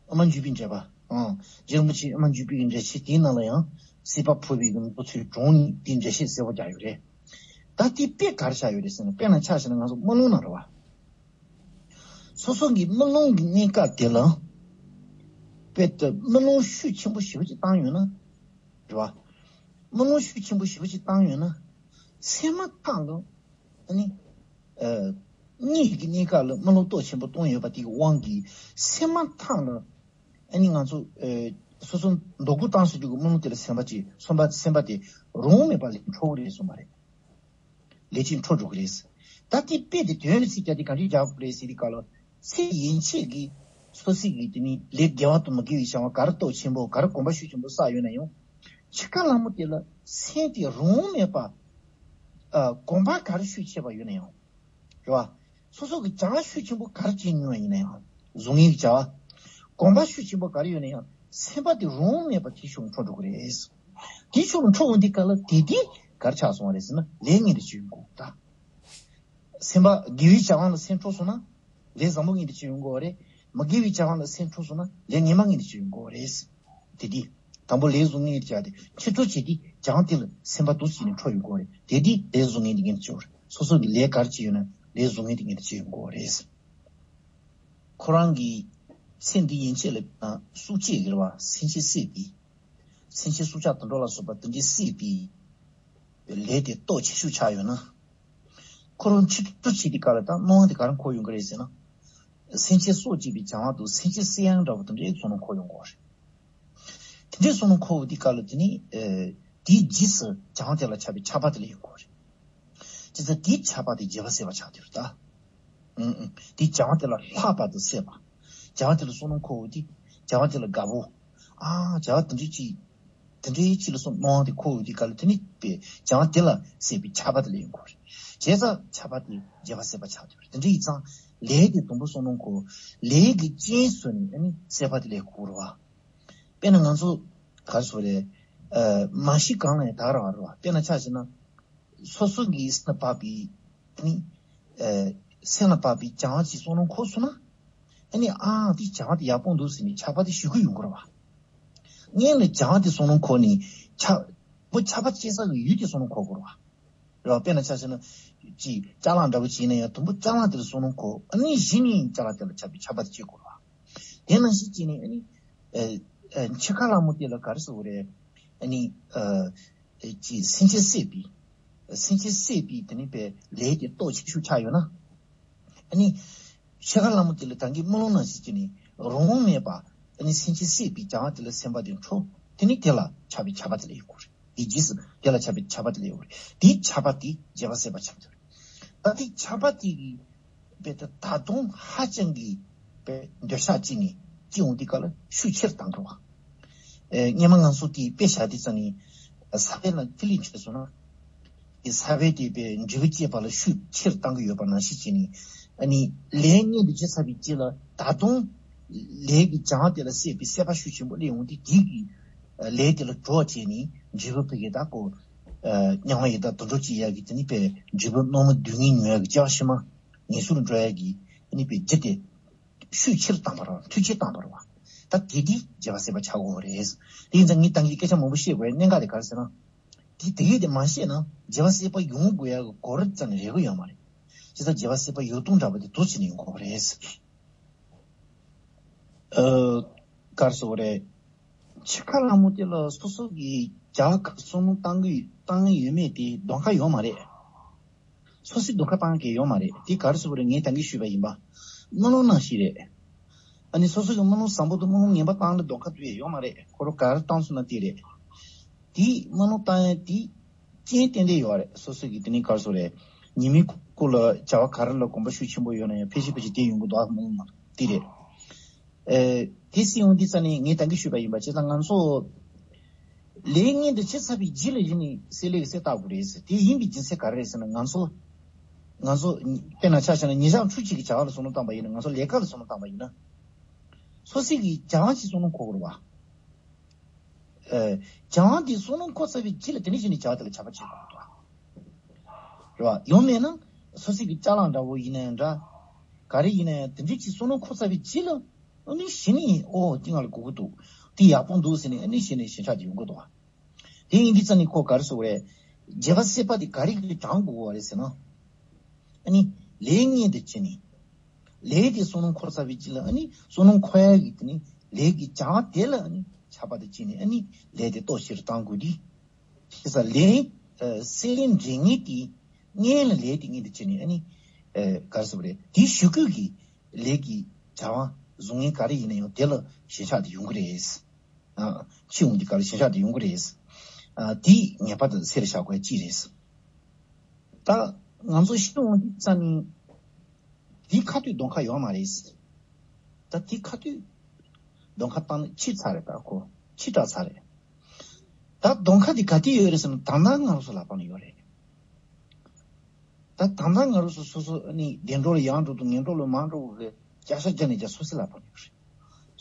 དབུ་མ་འཇུག་པའི་འགྲེལ་པ། ཨང་། རྗེ་རིན་པོ་ཆེ་དབུ་མ་འཇུག་པའི་གི་འགྲེལ་བཤད་དེའི་ནང་ལ་ཡང་། སྲིད་པ་ཕུང་པོའི་གི་མདོ་ཚུལ་གྲངས་གཉིས་དེའི་འགྲེལ་བཤད་གསལ་པོ་རྒྱག་ཡོད་རེད། ད་དེ་དཔེ་ག་རེ་བཞག་ཡོད་རེད་ཟེར་ན། དཔེར་ན་ཆ་བཞག་ན་ང་ཚོ་རྨི་ལུང་ནང་རེད་བ། སོ་སོ་གི་རྨི་ལུང་གི་གནས་སྐབས་དེ་ལ། དཔེ་དེ་རྨི་ལུང་ཤུགས་ཆེན་པོ་ཞེ་པོ་ཅིག་བཏང་ཡོད་ན། རེད་བ། རྨི་ལུང་ཤུགས་ཆེན་པོ་ཞེ་པོ་ཅིག་བཏང་ཡོད་ན། སེམས་མ་ཐག་ཏུ། ཨ་ནི། ཨ། གཉིད་ཀྱི་གནས་སྐབས་ལ་རྨི་ལུང་སྟོབས་ཆེན་པོ་བཏང་ཡོད་པ་དེ་གི་དབང་གིས་སེམས་མ་ཐག་ལ། ཨ་ནི་ང་ཚོ་ཨ་སོ་སོ་འདོད་རྒུ་བཏང་ཟེར་རྒྱུ་གི་རྨི་ལུང་དེ་ལ་སེམས་པ་ཅིག་སེམས་པ་སེམས་པ་དེ་རང་དབང་མེད་པ་ལས་འཕྲོ་གི་རེད་གསུངས་པ་རེད། ལས་ཀྱི་འཕྲོ་འགྲོ་གི་རེད། ད་དེ་དཔེ་དེ་དོན་ལ་ཚིག་རྒྱག་དེ་ག་འདྲས་རྒྱག་དགོས་རེད་ཟེར་དུས་སྐབས་ལ། ཚེ་ཡན་ཆད་ཀྱི་སོ་སོ་གི་དེ་ནི་ལས་དགེ་བ་དང་མི་དགེ་བའི་བྱ་བ་ག་རེ་སྟོབས་ཆེན་པོ། ག་རེ་གོམས་པ་ཤུགས་ཆེན་པོ་བསགས་ཡོད་ན་ཡང་། འཆི་ཁ་ལ་མོ་དེ་ལ་སེམས་དེ་རང་དབང་མེད་པ། ཨ། གོམས་པ་ག་རེ་ཤུགས་ཆེ་བ་ཡོད་ན་ཡང་། རེད་བ། སོ་སོ་གི་བྱ་བ་ཤུགས་ཆེན་པོ་ག་རེ་བྱེད་མྱོང་བ་ཡིན་ན་ཡང་། བཟང་ངན་གྱི་བྱ་བ། གོམས་པ་ཤུགས་ཆེན་པོ་ག་རེ་ཡོད་ན་ཡང་། སེམས་པ་དེ་རང་དབང་མེད་པ་དེ་ཕྱོགས་འཕྲོ་འགྲོ་གི་རེད། དེ་ཕྱོགས་འཕྲོ་འོང་དུས་སྐབས་ལ་དེ་དེ་ག་རེ་ཆགས་སོང་བ་རེད་ཟེར་ན། ལས་ངན་དེ་ཅིག་ཡོང་གི་ད། སེམས་པ་དགེ་བའི་བྱ་བ་ལ་སེམས་འཕྲོ་སོང་ན། ལས་བཟང་པོ་ངན་དེ་ཅིག་ཡོང་གི་རེད། མི་དགེ་བའི་བྱ་བ་ལ་སེམས་འཕྲོ་སོང་ན། ལས་ངན་པ་ངན་དེ་ཅིག་ཡོང་གི་རེད། དེ་དེ། དང་པོ་ལས་བཟང་ངན་དེ་ཆགས་ཏེ། ཕྱིར་འཕྲོ་བྱེད་དུས་བྱང་དེ་ལ་སེམས་པ་འདུ་བྱས་ནས་འཕྲོ་ཡོང་གི་རེད། དེ་དེ་ལས་བཟང་ངན་དེ་ངན་དེ་ཅིག་ཡོང་གི་རེད། སོ་སོ་གི་ལས་ག་རེ་བྱས་ཡོད་ན་ལས་བཟང་ངན་དེ་ངན་དེ་ཅིག་ཡོང་གི་རེད། ཁོ་རང་གི་ཚེ་འདི་ཡན་ཆད་ལ་སྲོག་གཅོད་ཀྱི་རེད་བ། སེམས་ཅན་བསད་པའི། སེམས་ཅན་སྲོག་ཆགས་དུད་འགྲོ་ལ་སོགས་པ་དེ་འདྲའི་བསད་པའི་ལས་དེ་སྟོབས་ཆེ་ཤོས་ཆགས་ཡོད་ན། ཁོ་རང་ཕྱིར་འཕྲོ་བྱེད་དུས་སྐབས་ལ་ད་སྣང་བ་དེ་ག་རེ་འཁོར་ཡོང་གི་རེད་ཟེར་ན། སེམས་ཅན་སྲོག་གཅོད་པའི་བྱ་བ་དང་སེམས་ཅན་བསད་ཡག་འདྲ་བོ་དེ་འདྲའི་བསམ་བློ་འཁོར་ཡོང་གི་རེད། དེ་འདྲའི་བསམ་བློ་འཁོར་བ་དེ་སྐབས་ལ་དེ་ནི། ཨེ། དེའི་རྗེས་སུ་བྱ་བ་དེ་ལ་ཁྱབ་པའི་ཁྱབ་པ་དེ་ལ་ཡོང་གི་རེད། བྱས་ཙང་དེའི་ཁྱབ་པ་དེ་རྗེས་དཔག་སྲེད་པ་ཆགས་ཀྱི་རེད་ད། ཨུང་ཨུང་། དེའི་བྱ་བ་དེ་ལ་ལྷག་པར་དུ་སྲེད་པ། བྱ་བ་དེ་ལ་བསམ་བློ་འཁོར་ཡོང་དུས་བྱ་བ་དེ་ལ་དགའ་པོ། ཨ། བྱ་བ་དེ་འདྲ་ཅིག་དེ་འདྲའི་ཅིག་ལ་སོང་སྣང་བ་དེ་འཁོར་ཡོང་དུས་ག་ལ་དེ་ནི་པའི་བྱ་བ་དེ་ལ་སྲེད་པའི་ཁྱབ་པ་དེ་ལ་ཡོང་གི་རེད། བྱས་ཙང་ཁྱབ་པ་དེ་རྗེས་དཔག་སྲེད་པ་ཆགས་ཀྱི་རེད། དེ་འདྲ་ཡིན་ཙང་ལས་དེ་དུམ་བུ་བསམ་བློ་འཁོར། ལས་ཀྱི་རྐྱེན་བཟོས་ནས་ཨ་ནི་སྲེད་པ་དེ་ལ་འཁོར་བ། དཔེར་ན་ང་ཚོ་ག་རེ་ཟེར་དགོས་རེད། ཨ། མ་གཞི་གང་ལ་ཡང་དག་རང་རེད་བ། དཔེར་ན་ཆ་བཞག་ན། སོ་སོ་གི་སེམས་ལ་བབས་པའི་ཨ་ནི་ཨ། སེམས་ལ་བབས་པའི་བྱ་བ་ཅིག་བསམ་བློ་འཁོར་སོང་ན། ཨ་ནི་ཨ་དེ་བྱ་བ་དེ་ཡག་པོ་འདུག་ཟེར་ནས་ཁྱབ་པ་དེ་ཞུ་གི་ཡོང་གི་རེད་བ། སྔོན་ལ་བྱ་བ་དེ་བསམ་བློ་འཁོར་ནས་ཁྱབ་པ་ཁྱབ་པ་སྐྱེ་ས་གི་ཡུལ་དེ་བསམ་བློ་འཁོར་དགོས་རེད་བ། རེད་བ། དཔེར་ན་ཆ་བཞག་ན། ཅིག་ཅ་ལག་འདྲ་པོ་ཅིག་ཡིན་ན་ཡང་དུམ་བུ་ཅ་ལག་དེ་ལ་བསམ་བློ་འཁོར། ཨ་ནི་གཞི་ནས་ཅ་ལག་དེ་ལ་ཁྱབ་པའི་ཁྱབ་པ་དེ་སྐྱེ་དགོས་རེད་བ། དེ་ནང་བཞིན་བྱས་ནས་ཨ་ནི། ཨ། ཨ། འཆི་ཁ་ལྷ་མོ་དེ་ལ་ག་རེ་ཟེར་དགོས་རེད། ཨ་ནི། ཨ། ཨ། ཅིག་སེམས་ཅན་བསད་པའི། སེམས་ཅན་བསད་པའི་དེ་ནི་པའི་ལས་དེ་སྟོབས་ཆེ་ཤོས་ཆགས་ཡོད་ན། ཨ་ནི། འཆི་ཁ་ལྷ་མོ་དེ་ལ་ད་གིན་རྨི་ལམ་ནང་བཞིན་བྱས་ནས་རང་དབང་མེད་པ། ཨ་ནི་སེམས་ཅན་བསད་པའི་བྱ་བ་དེ་ལ་སེམས་པ་དེ་འཕྲོ། དེ་ནི་དེ་ལ་ཁྱབ་པའི་ཁྱབ་པ་དེ་ལ་ཡོང་གི་རེད། དེའི་རྗེས་སུ་དེ་ལ་ཁྱབ་པའི་ཁྱབ་པ་དེ་ལ་ཡོང་གི་རེད། དེའི་ཁྱབ་པ་དེ་རྗེས་དཔག་སྲེད་པ་ཁྱབ་ཀྱི་རེད། ད་དེ་ཁྱབ་པ་དེ་གི་དཔེ་ད་ད་དུང་ཧ་ཅང་གི་དཔེ་འདོད་ཆགས་ཅིག་ནས་སྐྱེ་འོང་དུས་སྐབས་ལ་ཤུགས་ཆེར་བཏང་དགོས་པ། ཨེ། སྔོན་མ་ང་ཚོ་དེའི་དཔེ་བཞག་དུས་ཙམ་ནས་ས་བོན་ལ་ཐིག་ལེ་འཆར་སོང་ན། དེ་ས་བོན་དེ་དཔེ་འབྲས་བུ་སྐྱེད་པ་ལ་ཤུགས་ཆེར་བཏང་གི་ཡོད་པ་ནང་བཞིན་བྱས་ནས། ཨ་ནི་ལས་མངོན་དུ་བྱེད་ཚར་བའི་རྗེས་ལ་ད་དུང་ལས་ཀྱི་བྱ་བ་དེ་ལ་སྲེད་པའི་སྲེད་པ་ཤུགས་ཆེན་པོ་སླེབས་འོང་དུས་དེ་གི་ལས་དེ་ལ་གྲོགས་བྱས་ནས་འབྲས་བུ་ཕ་གི་ད་ཀོ། ཨ། མྱང་བ་ཡི་དྭགས་དུད་འགྲོ་སྐྱེ་ཡག་གི་དེ་ནི་དཔེ་འབྲས་བུ་རྣམ་སྨིན་སྡུག་བསྔལ་མྱོང་ཡག་གི་སྐྱེ་བ་ཕྱི་མ་ངན་སོང་ལ་འགྲོ་ཡག་གི་དེ་ནི་དཔེ་རྒྱུ་དེ་ཤུགས་ཆེར་བཏང་བ་རེད་བ། མཐུ་ཆེར་བཏང་བ་རེད་བ། ད་དེ་དེ་རྗེས་དཔག་སྲེད་པ་ཆགས་དགོས་པ་རེད། དེ་ཡིན་ཙང་ངས་ད་གིན་སྐད་ཆ་མང་པོ་བཤད་དགོས་པའི་གནད་འགག་དེ་ག་རེ་ཟེར་ན། དེ་དེ་གས་དེ་མ་བཤད་ན་རྗེས་དཔག་སྲེད་པ་ཡོང་དགོས་ཡག་གི་གོ་རིམ་རྩ་ནས་རེག་གི་ཡོད་མ་རེད། བྱས་ཙང་རྗེས་དཔག་སྲེད་པ་ཡོད་སྟངས་འདྲ་པོ་དེ་དུ་བྱས་ནས་ཡོང་དགོས་པ་རེད། ཨ། ག་རེ་ཟེར་དགོས་རེད། འཆི་ཁ་ལྷ་མོ་དེ་ལ་སོ་སོ་གི་བྱ་བ་ག་བསམ་བློ་བཏང་གི་བཏང་ཡོད་མེད་དེ་གདོང་ཁ་ཡོད་མ་རེད། སོ་སོའི་གདོང་ཁ་བཏང་གི་ཡོད་མ་རེད། དེ་ག་རེ་ཟེར་དགོས་རེད། ངས་ད་གིན་ཞུས་པ་ཡིན་པ། རྨི་ལམ་ནང་བཞིན་རེད། ཨ་ནི་སོ་སོ་གི་རྨི་ལམ་བཟང་པོ་དང་རྨི་ལམ་ངན་པ་བཏང་ལ་གདོང་ཁ་དུ་ཡས་ཡོད་མ་རེད། ཁོ་རང་ག་རེ་བཏང་སོང་ན་དེ་རེད། དེའི་རྨི་ལམ་བཏང་ཡས་དེ་རྐྱེན་ཏན་ཏན་ཡོད་རེད། སོ་སོ་གི་དེ་ནི་ག་རེ་ཟེར་དགོས་རེད། ཉི་མའི་གུང་ལ་བྱ་བ་ག་རེ་ལ་གོམས་པ་ཤུགས་ཆེན་པོ་ཡོད་ན་ཡང་ཕལ་ཆེར་ཕལ་ཆེར་དེ་ཡོང་གི་འདུག་རྨི་ལམ་ནང་དེ་རེད། ཨེ། དེ་སྲིད་ཡོང་དུས་ཙམ་ནས་ངས་ད་གིན་ཞུས་པ་ཡིན་པ། བྱས་ཙང་ང་ཚོ་ལས་ངན་དེ་བྱས་ཚར་བའི་རྗེས་ལ་གཞི་ནས་སྲེད་ལས་ཀྱི་སྲེད་བཏགས་དགོས་རེད་ཟེར། དེ་ཡིན་པའི་རྒྱུ་མཚན་ག་རེ་རེད་ཟེར་ན། ང་ཚོ་ང་ཚོ་དཔེར་ན་ཆ་བཞག་ན་ཉིན་ཞག་ཕྲུགས་གཅིག་གི་བྱ་བ་ལ་བསམ་བློ་བཏང་པ་ཡིན་ན། ང་ཚོ་ལས་ཀ་ལ་བསམ་བློ་བཏང་པ་ཡིན་ན། སོ་སོ་གི་བྱ་བ་ཅིག་བསམ་བློ་འཁོར་དགོས་རེད་བ། ཨེ། བྱ་བ་འདི་བསམ་བློ་འཁོར་ཚར་བའི་རྗེས་ལ་དེ་ནས་གཞི་ནས་བྱ་བ་དེ་ལ་ཆགས་པ་བྱེད་དགོས་རེད་བ། རེད་བ། ཡང་མེད་ན་སོ་སོ་གི་ཅ་ལག་འདྲ་བོ་ཡིན་ན་ཡང་འདྲ། ག་རེ་ཡིན་ན་ཡང་དེ་འདྲ་ཅིག་བསམ་བློ་འཁོར་ཚར་བའི་རྗེས་ལ། ཨ་ནི་གཞི་ནས་ཨོ་དེ་ང་ལ་དགོས་ཀྱི་འདུག་དེ་ཡག་པོ་འདུག་ཟེར་ནས་ཨ་ནི་གཞི་ནས་ཞེན་ཆགས་དེ་ཡོང་གི་འདུག་བ། དེ་ཡིན་དུས་ཙམ་ནས་ཁོ་ག་རེ་ཟེར་དགོས་རེད། རྗེས་དཔག་སྲེད་པ་དེ་ག་རེ་གིས་དྲང་དགོས་པ་རེད་ཟེར་ན། ཨ་ནི་ལས་ངན་དུ་བྱས་ནས། ལས་དེ་བསམ་བློ་འཁོར་ཚར་བའི་རྗེས་ལ་ཨ་ནི་བསམ་བློ་འཁོར་ཡག་གི་དེ་ནི་ལས་ཀྱི་བྱ་བ་དེ་ལ་ཨ་ནི་ཆགས་པ་དང་བཅས་ནས་ཨ་ནི་ལས་དེ་སྟོབས་ཆེར་བཏང་དགོས་དུས། བྱས་ཙང་ལས། ཨ། སྲེད་ལས་འབྲས་ངན་དེ། སྔོན་ལ་ལས་དེ་ངན་དུ་བྱས་ནས་ཨ་ནི། ཨ། ག་རེ་ཟེར་དགོས་རེད། དེའི་གཞུག་གུ་གི་ལས་ཀྱི་བྱ་བ་བཟང་ངན་ག་རེ་ཡིན་ན་ཡང་དེ་ལ་ཞེན་ཆགས་དེ་ཡོང་གི་རེད། ཨ། འཆི་འོང་དུས་སྐབས་ལ་ཞེན་ཆགས་དེ་ཡོང་གི་རེད། ཨ། དེ་ངེས་པར་དུ་སེམས་ལ་བཞག་དགོས་ཡག་གཅིག་རེད། ད་ང་ཚོ་ཤི་འོང་དུས་ཙམ་ནས་དེའི་ཁ་ཐུག་གདོང་ཁ་ཡོད་མ་རེད། ད་དེའི་ཁ་ཐུག་གདོང་ཁ་བཏང་ན་འཆི་ཚར་རེད། ད་ཁོ་འཆི་དྲགས་ཚར་རེད། ད་གདོང་ཁ་དེ་ག་དུས་ཡོད་རེད་ཟེར་ན། ད་ལྟ་ང་རང་ཚོ་ལག་པ་ན་ཡོད་རེད། ད་ད་ལྟ་ང་རང་ཚོ་སོ་སོ་ནི་བདེ་འགྲོ་ལ་ཡར་འགྲོ་དང་ངན་འགྲོ་ལ་མར་འགྲོ་དགོས་གི་བསྐྱར་བཤད་བརྒྱབ་ནས་ཀྱང་སོ་སོའི་ལག་པ་ན་ཡོད་རེད།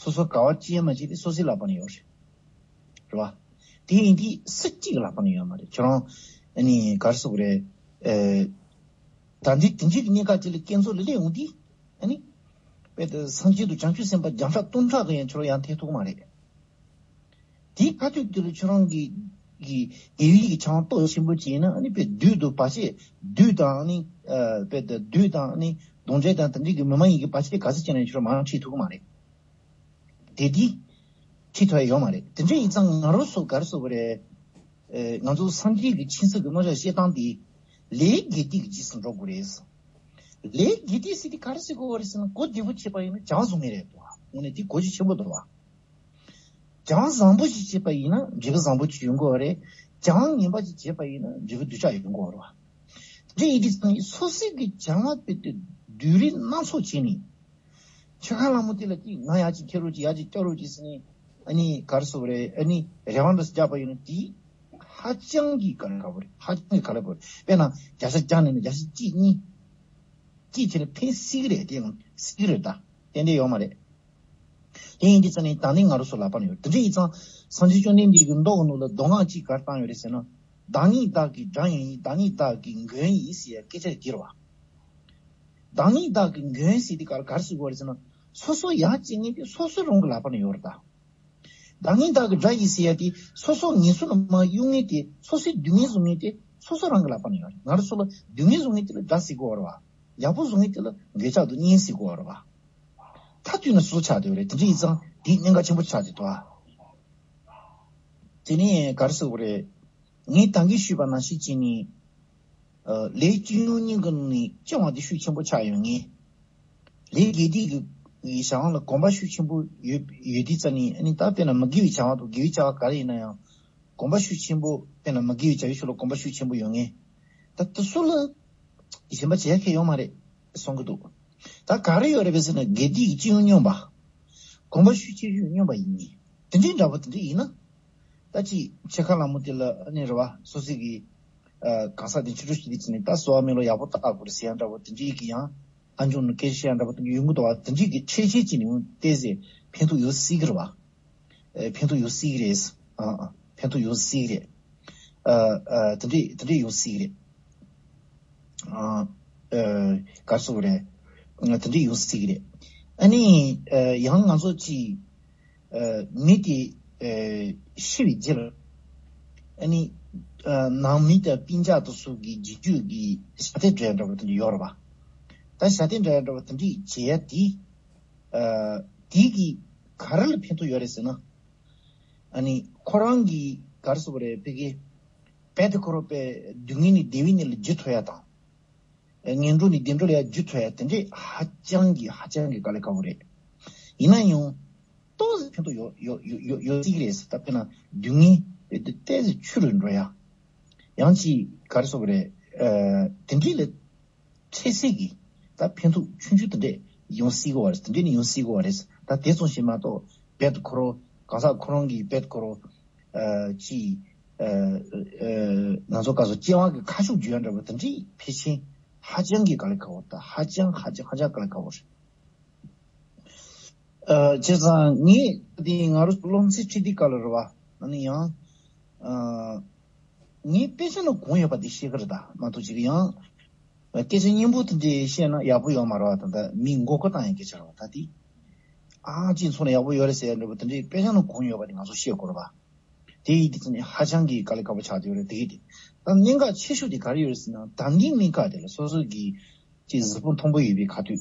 སོ་སོ་ག་བ་ཅི་ཡང་མ་བྱས་ཏེ་སོ་སོའི་ལག་པ་ན་ཡོད་རེད། རེད་བ། དེ་ཡིན་དུས་སུ་གཅིག་གི་ལག་པ་ན་ཡོད་མ་རེད། ཁྱོད་རང་ཨ་ནི་ག་རེ་ཟེར་དགོས་རེད། ཨེ། ད་འདི་དེ་འདྲའི་གནས་སྐབས་ཅིག་ལ་དཀོན་མཆོག་ལ་སླེབས་འོང་དུས་ཨ་ནི། དཔེ་དེ་སངས་རྒྱས་དང་བྱང་ཆུབ་སེམས་དཔའ་བརྒྱ་ཕྲག་སྟོང་ཕྲག་གིས་ཡང་ཁྱོད་རང་ཡར་འཐེན་ཐུབ་ཀྱི་མ་རེད། དེའི་ཁ་ཐུག་དེ་ལ་ཁྱོད་རང་གི་གི་དགེ་བའི་གི་ཆང་སྟོབས་ཆེན་པོ་བྱས་ན་ཨ་ནི་དཔེ་བདུད་དང་བར་ཆད། བདུད་དང་ཨ་ནི་ཨ་དཔེ་དེ་བདུད་དང་ཨ་ནི་གདོན་འདྲེ་དང་དེ་འདྲའི་གི་མི་མ་ཡིན་གྱི་བར་ཆད་ག་ཚོད་བྱས་ན་ཁྱོད་རང་མར་ཁྲིད་ཐུབ་ཀྱི་མ་རེད། དེ་དེ་ཁྲིད་ཐུབ་ཡག་ཡོད་མ་རེད། དེ་འདྲ་ཡིན་ཙང་ང་རང་ཚོ་ག་རེ་ཟེར་དགོས་རེད། ཨེ། ང་ཚོ་སངས་རྒྱས་ཀྱི་ཆོས་ཚུལ་གྱི་རྣམ་གཞག་བཤད་སྟངས་དེ་ལས་དགེ་སྡིག་གི་རྗེས་སུ་འགྲོ་དགོས་རེད། ལས་དགེ་སྡིག་ཟེར་དེ་ག་རེ་ཟེར་དགོས་པ་རེད་ཟེར་ན། གོ་བདེ་པོ་བྱས་པ་ཡིན་ན་བྱ་བ་བཟང་ངེས་རེད་འདུག་བ། དངོས་གནས་དེ་གོ་རྒྱུ་ཆེན་པོ་འདུག་བ། བྱ་བ་བཟང་པོ་ཞིག་བྱས་པ་ཡིན་ན་འབྲས་བུ་བཟང་པོ་ཞིག་ཡོང་དགོས་པ་རེད། སྦྱང་བ་ངན་པ་ཅིག་བྱས་པ་ཡིན་ན་འབྲས་བུ་སྡུག་ཅག་ཡོང་གི་ཡོད་རེད་བ། དེ་ཡིན་དུས་ཙང་སོ་སོའི་གི་སྦྱང་བ་དཔེ་དེ་སྡུག་རུས་སྣ་ཚོགས་བྱས་ནས། ཆོས་ཁ་ལ་མོ་དེ་ལ་ཅིག་ང་ཡག་ཅིག་ཁྱེར་རོགས་ཅིག་ཡག་ཅིག་སྐྱོར་རོགས་ཅིག་ཟེར་ནས་ཨ་ནི་ག་རེ་ཟེར་དགོས་རེད། ཨ་ནི་རེ་བ་འདྲ་ཞིག་བརྒྱབ་པ་ཡིན་ན་དེ་ཧ་ཅང་གི་དཀའ་ལས་ཁག་པོ་རེད། ཧ་ཅང་གི་དཀའ་ལས་ཁག་པོ་རེད། དཔེར་ན་བརྒྱ་ཆ་བརྒྱ་ནས་ནི་བརྒྱ་ཆ་གཅིག་གཉིས་གཅིག་བྱས་ན་ཕན་སྲིད་ཀྱི་རེད། དེ་ཡང་སྲིད་ཀྱི་རེད། ད་ཏན་ཏན་ཡོད་མ་རེད། དེ་ཡིན་དུས་ཙང་ནས་ད་ནི་ང་རང་ཚོ་ལག་པ་ན་ཡོད། དེ་འདྲ་ཡིན་ཙང་སངས་རྒྱས་བཅོམ་ལྡན་འདས་ཀྱི་མདོ་གི་ནང་ལ་མདོ་སྔགས་གཅིག་ག་རེ་བཏང་ཡོད་རེད་ཟེར་ན། བདག་ཉིད་བདག་གི་དགྲ་ཡིན། བདག་ཉིད་བདག་གི་མགོན་ཡིན་ཟེར་ཡ་སྐད་ཆ་རེ་བརྒྱབ་པ། བདག་ཉིད་བདག་གི་མགོན་ཟེར་དེ་ག་རེ་ག་རེ་ཟེར་དགོས་རེད་ཟེར་ན། སོ་སོ་ཡག་བྱེད་མཁན་དེ་སོ་སོ་རང་གི་ལག་པ་ན་ཡོད་རེད་ད། བདག་ཉིད་བདག་གི་དགྲ་ཡིན་ཟེར་ཡ་དེ་སོ་སོ་ངན་སོང་ལ་མར་གཡུག་མཁན་དེ། སོ་སོའི་སྡུག་བསྔལ་བཟོ་མཁན་དེ་སོ་སོ་རང་གི་ལག་པ་ན་ཡོད་རེད། ང་རང་ཚོ་ལ་སྡུག་བསྔལ་བཟོ་མཁན་དེ་ལ་དགྲ་ཟེར་དགོས་རེད་བ། ཡག་པོ་བཟོ་མཁན་དེ་ལ་འགོས་ཆགས་སྡུག་བསྔལ་ཟེར་དགོས་རེད་བ། མཐའ་དུས་ན་སོ་སོ་ཆགས་བསྡད་ཡོད་རེད། དེ་འདྲ་ཡིན་ཙང་དེ་གནད་འགག་ཆེན་པོ་ཆགས་བསྡད་འདུག་ཨ། དེ་ནས་ག་རེ་ཟེར་དགོས་རེད། ངས་ད་གིན་ཞུས་པ་ནང་བཞིན་བྱས་ནས། ཨ། ལས་སྤྱི་ཡོངས་སྙིང་གི་ནང་ནས་སྐྱོ་བ་དེ་ཤུགས་ཆེན་པོ་ཆགས་ཡོད་ངེས། ལས་དགེ་སྡིག་གི་བྱ་བ་ལ་གོམས་པ་ཤུགས་ཆེན་པོ་ཡོད་ཡོད་དུས་ཙ་ནས། ཨ་ནི་ད་དཔེར་ན་མི་དགེ་བའི་བྱ་བ་དང་དགེ་བའི་བྱ་བ་ག་རེ་ཡིན་ན་ཡང་གོམས་པ་ཤུགས་ཆེན་པོ། དཔེར་ན་མི་དགེ་བའི་བྱ་བའི་ཕྱོགས་ལ་གོམས་པ་ཤུགས་ཆེན་པོ་ཡོད་ངེས། ད་དེ་ཚོ་ལ་ཞེན་པ་བྱེད་ཡ་གང་ཡང་ཡོད་མ་རེད་བསམ་གྱི་འདུག། ད་ག་རེ་ཡོད་རེད་པས་ཟེར་ན། དགེ་སྡིག་གི་སྤྱི་ཡོངས་སྙོམས་པ། གོམས་པ་ཤུགས་ཆེ་ཤོས་སྙོམས་པ་ཡིན་ངེས། དེ་འདྲའི་འདྲ་པོ་དེ་འདྲ་ཡིན་ན། ད་ཅིག་ཆོས་ཁ་ལ་མོ་དེ་ལ་ཨ་ནི་རེད་བ། སོ་སོའི་གི་ཨ་གང་ཟག་དེ་ཕྱི་དྲོ་ཞིག་དེ་ཕྱིན་ནས་ད་གསོལ་བ་སྨོན་ལམ་ཡག་པོ་བཏབ་དགོས་རེད་ཟེར་ཡ་འདྲ་པོ་དེ་འདྲའི་གི་ཡང་ཨ་འབྱུང་ནི་སྐད་ཆ་བཤད་ཡ་འདྲ་པོ་དེ་འདྲ་ཡོང་གི་འདུག་བ། དེ་འདྲའི་གི་འཕྲལ་ཆེར་ཅིག་ནས་ཡང་ཏོག་ཙམ་ཕན་ཐོགས་ཡོད་སྲིད་ཀྱི་རེད་བ། ཨ། ཕན་ཐོགས་ཡོད་སྲིད་ཀྱི་རེད། ཨ། ཨ། ཕན་ཐོགས་ཡོད་སྲིད་ཀྱི་རེད། ཨ། ཨ། དེ་འདྲས་དེ་འདྲས་ཡོད་སྲིད་ཀྱི་རེད། ཨ། ཨ། ག་རེ་ཟེར་དགོས་རེད། ཨ། དེ་འདྲས་ཡོད་སྲིད་ཀྱི་རེད། ཨ་ནི། ཨ། ཡང་ང་ཚོ་ཅིག་ཨ། མི་དེ། ཨ། ཤི་བའི་རྗེས་ལ། ཨ་ནི། ཨ། ནང་མི་དང་སྤུན་ཀྱག་དེ་ཚོ་གི་རྗེས་འཇུག་གི་ཞབས་བརྟན་འདྲ་འདྲ་པོ་དེ་འདྲ་ཡོད་རེད་པ། ད་ཞབས་བརྟན་འདྲ་འདྲ་པོ་དེ་འདྲས་བྱེད་ཡ་དེ། ཨ། དེ་གིས་ག་རེ་ལ་ཕན་ཐོགས་ཡོད་རེད་ཟེར་ན། ཨ་ནི་ཁོ་རང་གིས་ག་རེ་ཟེར་དགོས་རེད། ཕ་གི་བེད་ཁོ་རང་པའི་སྡུག་བསྔལ་ནས་བདེ་བའི་གནས་ལ་འགྱུར་ཐུབ་ཡ་དང་། ངན་འགྲོ་ནས་བདེ་འགྲོ་ལ་ཡ་འགྱུར་ཐུབ་ཡ་དེ་འདྲས་ཧ་ཅང་གི་ཧ་ཅང་གི་དཀའ་ལས་ཁག་པོ་རེད། ཡིན་ན་ཡང་ཏོག་ཙམ་ཕན་ཐོགས་ཡོད་ཡོད་ཡོད་ཡོད་ཡོད་སྲིད་ཀྱི་རེད་ཟེར། ད་དཔེར་ན་སྡུག་བསྔལ་དེ་ཏོག་ཙམ་ཆུ་རུ་འགྲོ་ཡ། ཡང་ཅིག་ག་རེ་ཟེར་དགོས་རེད། ཨ། དེ་འདྲས་ལ། འཕྲལ་སེལ་གྱི་ད་ཕན་ཐོགས་ཆུང་ཆུང་དེ་འདྲས་ཡོང་སྲིད་ཀྱི་ཡོད་རེད། དེ་འདྲས་ནི་ཡོང་སྲིད་ཀྱི་ཡོད་རེད། ད་དེ་ཙམ་ཞིག་མ་གཏོགས་བེད་ཁོ་རང་གང་ཟག་ཁོ་རང་གིས་བེད་ཁོ་རང་། ཨ། ཅིག་ཨ། ཨ། ང་ཚོ་ག་ཚོད་སྐྱེ་བ་གི་ཁ་ཕྱོགས་བསྒྱུར་ཡ་འདྲ་པོ་དེ་འདྲས་ཕལ་ཆེར་ཧ་ཅང་གི་དཀའ་ལས་ཁག་པོ། ད་ཧ་ཅང་ཧ་ཅང་ཧ་ཅང་དཀའ་ལས་ཁག་པོ་རེད། ཨ། བྱས་ཙང་ངས་དེ་ང་རང་སློབ་ཚན་ཁྲིད་དུས་སྐབས་ལ་རེད་བ། ཨ་ནི་ཡང་། ཨ། ངས་དཔེ་ཆ་ནང་གོན་ཡོད་པ་དེ་བཤད་ཀྱི་རེད། ད་མ་གཏོགས་ཅིག་ཡང་སྐད་ཆ་སྙན་པོ་དེ་འདྲ་བཤད་ན་ཡག་པོ་ཡོད་མ་རེད་བ། ད་ལྟ་མི་མགོ་སྐོར་བཏང་ཡག་སྐད་ཆ་རེད་བ། ད་དེ་ཨ་ཅིག་མཚོན་ན་ཡག་པོ་ཡོད་རེད་ཟེར་ཡ་འདྲ་པོ་དེ་འདྲའི་དཔེ་ཆ་ནང་གོན་ཡོད་པ་དེ་ང་ཚོ་བཤད་དགོས་རེད་བ། དེ་ཡིན་དུས་ཙམ་ནས་ཧ་ཅང་གི་དཀའ་ལས་ཁག་པོ་ཆགས་བསྡད་ཡོད་རེད། དེ་གི་དེ་ད་གནད་འགག་ཆེ་ཤོས་དེ་ག་རེ་ཡོད་རེད་ཟེར་ན། ད་གིན་སྨན་ཁང་དེ་ལ་སོ་སོ་གི་ཅིག་གཟུགས་པོ་མཐོན་པོ་ཡོད་པའི་ཁ་ཐུག་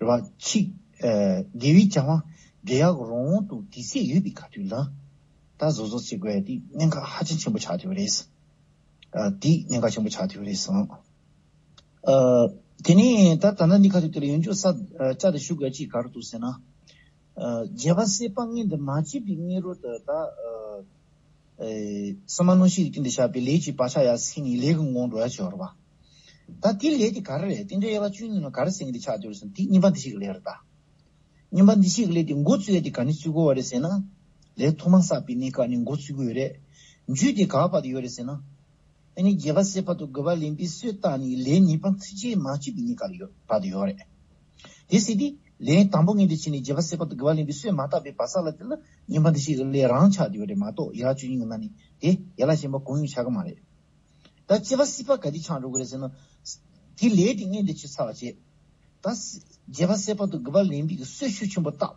རེད་བ། ཅིག་ཨ། དགེ་བའི་བྱ་བ་འབྲི་ཡག་རང་དབང་དང་དུས་ཚོད་ཡོད་པའི་ཁ་ཐུག་ལ་ད་བཟོ་བཟོ་བྱེད་དགོས་ཡ་དེ་གནད་འགག་ཧ་ཅང་ཆེན་པོ་ཆགས་བསྡད་ཡོད་རེད། ཨ། དེ་གནད་འགག་ཆེན་པོ་ཆགས་བསྡད་ཡོད་རེད་བསམ། ཨ། དེ་ནས་ད་ད་ལྟ་འདི་ཁ་ཐུག་དེ་ལ་ཡོན་ཆོད་ས་ཨ། བཅར་ཏེ་ཞུ་དགོས་ཡ་ཅིག་ག་རེ་འདུག་ཟེར་ན། ཨ། རྒྱལ་བ་སྲས་པ་སྔོན་དུ་མ་བྱས་པའི་སྔོན་རོལ་དུ་ད། ཨ། ཨེ། སྲིད་མ་ནོར་བཞི་གི་སྟེང་དུ་བཞག་པའི་ལས་ཀྱི་བག་ཆགས་ཡར་སེང་ནས་ལས་ཀྱི་ངང་འགྲོ་ཡ་ཅིག་ཡོད་རེད་བ། ད་དེ་ལས་དེ་ག་རེ་རེད། དེ་འདྲའི་ཡན་ལག་བཅུ་གཉིས་ནང་ག་རེ་སེང་གི་དེ་ཆགས་བསྡད་ཡོད་རེད་ཟེར་ན། དེ་གཉེན་པ་འདི་ཤེས་ཀྱི་ལས་རེད་ད། གཉེན་པ་འདི་ཤེས་ཀྱི་ལས་དེ་འགོ་བཙུགས་ཡ་དེ་ག་ནས་བཙུགས་དགོས་པ་རེད་ཟེར་ན། ལས་ཐོག་མ་བསགས་པའི་གནས་སྐབས་ནས་འགོ་བཙུགས་དགོས་ཡོད་རེད། མཇུག་དེ་ག་བར་དུ་ཡོད་རེད་ཟེར་ན། ཨ་ནི་རྒྱལ་བ་སྲས་པ་དང་དགེ་བ་ལེན་པའི་སྲོལ་བཏགས་ནས་ལས་ངེས་པར་ཐུགས་རྗེ་མ་བསྐྱེད་པའི་གནས་སྐབས་ལ་ཡོད་བར་དུ་ཡོད་རེད། དེ་སྲིད་དེ་ལས་དང་པོ་ངེས་དུ་བྱས་ནས་རྒྱལ་བ་སྲས་པ་དང་དགེ་བ་ལེན་པའི་སྲོལ་མ་བཏགས་པའི་བར་ས་ལ་དེ་ལ་གཉེན་པ་འདི་ཤེས་ཀྱི་ལས་རང་ཆགས་བསྡད་ཡོད་རེད་མ་གཏོགས། ཡན་ལག་བཅུ་གཉིས་ཀྱི་ནང་ནས་དེ་ཡན་ལག་གཞན་པ་གང་ཡང་ཆགས་ཀྱི་མ་རེད། ད་སྐྱེ་བ་སྲིད་པ་ག་དུས་ཆགས་འགྲོ་གི་རེད་ཟེར་ན། དེ་ལས་དེ་སྔོན་དུ་ཅིག་ཚར་བ་བྱས། ད་རྒྱལ་བ་སྲས་པ་དང་དགེ་བ་ལེན་པའི་གི་སྲོལ་ཤུགས་ཆེན་པོ་བཏབ།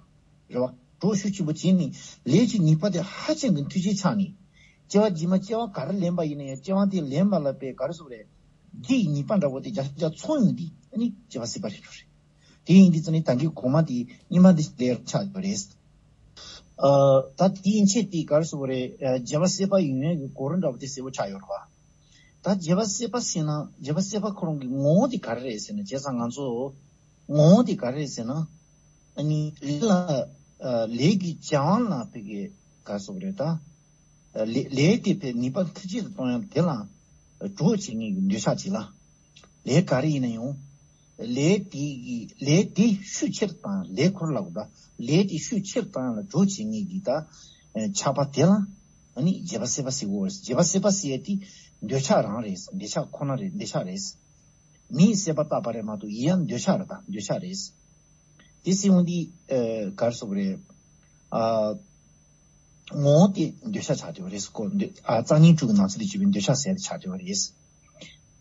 རེད་བ། གྲོགས་ཤུགས་ཆེན་པོ་བྱས་ནས་ལས་ཀྱི་ངེས་པ་དེ་ཧ་ཅང་གི་མཐུ་ཆེན་ཆགས་ནས། སྐྱེ་བ་རྗེས་མ་སྐྱེ་བ་ག་རེ་ལེན་པ་ཡིན་ན་ཡང་སྐྱེ་བ་དེ་ལེན་པ་ལ་དཔེ་ག་རེ་ཟེར་དགོས་རེད། དེ་ཡི་ངེས་པ་འདྲ་བོ་དེ་བརྒྱ་ཆ་བརྒྱ་ཚང་ཡོང་དུས་ཨ་ནི་སྐྱེ་བ་སྲིད་པ་རེད་འགྲོ་རེད། དེ་ཡིན་དུས་ཙང་ནི་ད་གིན་གོང་མ་དེ་གཉེན་པ་འདི་ལས་ཆགས་ཡོད་རེད། ཨ། ད་དེ་ཡན་ཆད་དེ་ག་རེ་ཟེར་དགོས་རེད། ཨ། རྒྱལ་བ་སྲས་པ་ཡོང་ཡས་ཀྱི་གོ་རིམ་འདྲ་བོ་དེ་གསལ་པོ་ཆགས་ཡོད་རེད་བ། ད་རྒྱལ་བ་སྲས་པ་ཟེར་ན་རྒྱལ་བ་སྲས་པ་ཁོ་རང་གི་ངོ་བོ་དེ་ག་རེ་རེད་ཟེར་ན། བྱས་ཙང་ང་ཚོ་ངོ་བོ་དེ་ག་རེ་རེད་ཟེར་ན། ཨ་ནི་ལས་ལ། ཨ། ལས་ཀྱི་བྱ་བ་ལ་ཕ་གི་ག་རེ་ཟེར་དགོས་རེད་ད། ལས་ལས་དེ་ཕན་ནུས་པ་མཐུ་ཆེ་དུ་གཏོང་ཡང་དེ་ལ་གྲོགས་བྱེད་མཁན་གྱི་འདོད་ཆགས་ཅིག་ལ། ལས་ག་རེ་ཡིན་ན་ཡང་། ལས་དེ་གི་ལས་དེ་ཤུགས་ཆེར་བཏང་ལས་འཁོར་ལ་གོ་ད་ལས་དེ་ཤུགས་ཆེར་བཏང་ཡང་ལ་གྲོགས་བྱེད་མཁན་གྱི་ད་ཆགས་པ་དེ་ལ་ཨ་ནི་བྱེད་པ་སྲེད་པ་ཟེར་གོ། བྱེད་པ་སྲེད་པ་ཟེར་ཡ་དེ་འདོད་ཆགས་རང་རེད། འདོད་ཆགས་ཁོ་ན་རེད། འདོད་ཆགས་རེད། མིའི་སྲེད་པ་བཏགས་པ་རེད་མ་གཏོགས་ཡིན་ཡང་འདོད་ཆགས་རེད། ད་འདོད་ཆགས་རེད། དེ་སྲིད་འོང་དེ་ག་རེ་ཟེར་དགོས་རེད། ཨ། ངོ་བོ་དེ་འདོད་ཆགས་ཆགས་བསྡད་པ་རེད། ཁོ་འདོད་ཨ་རྩ་རྙིང་དྲུག་གི་ནང་ཚན་དུ་བྱས་པའི་འདོད་ཆགས་ཟེར་ཡ་དེ་ཆགས་བསྡད་པ་རེད།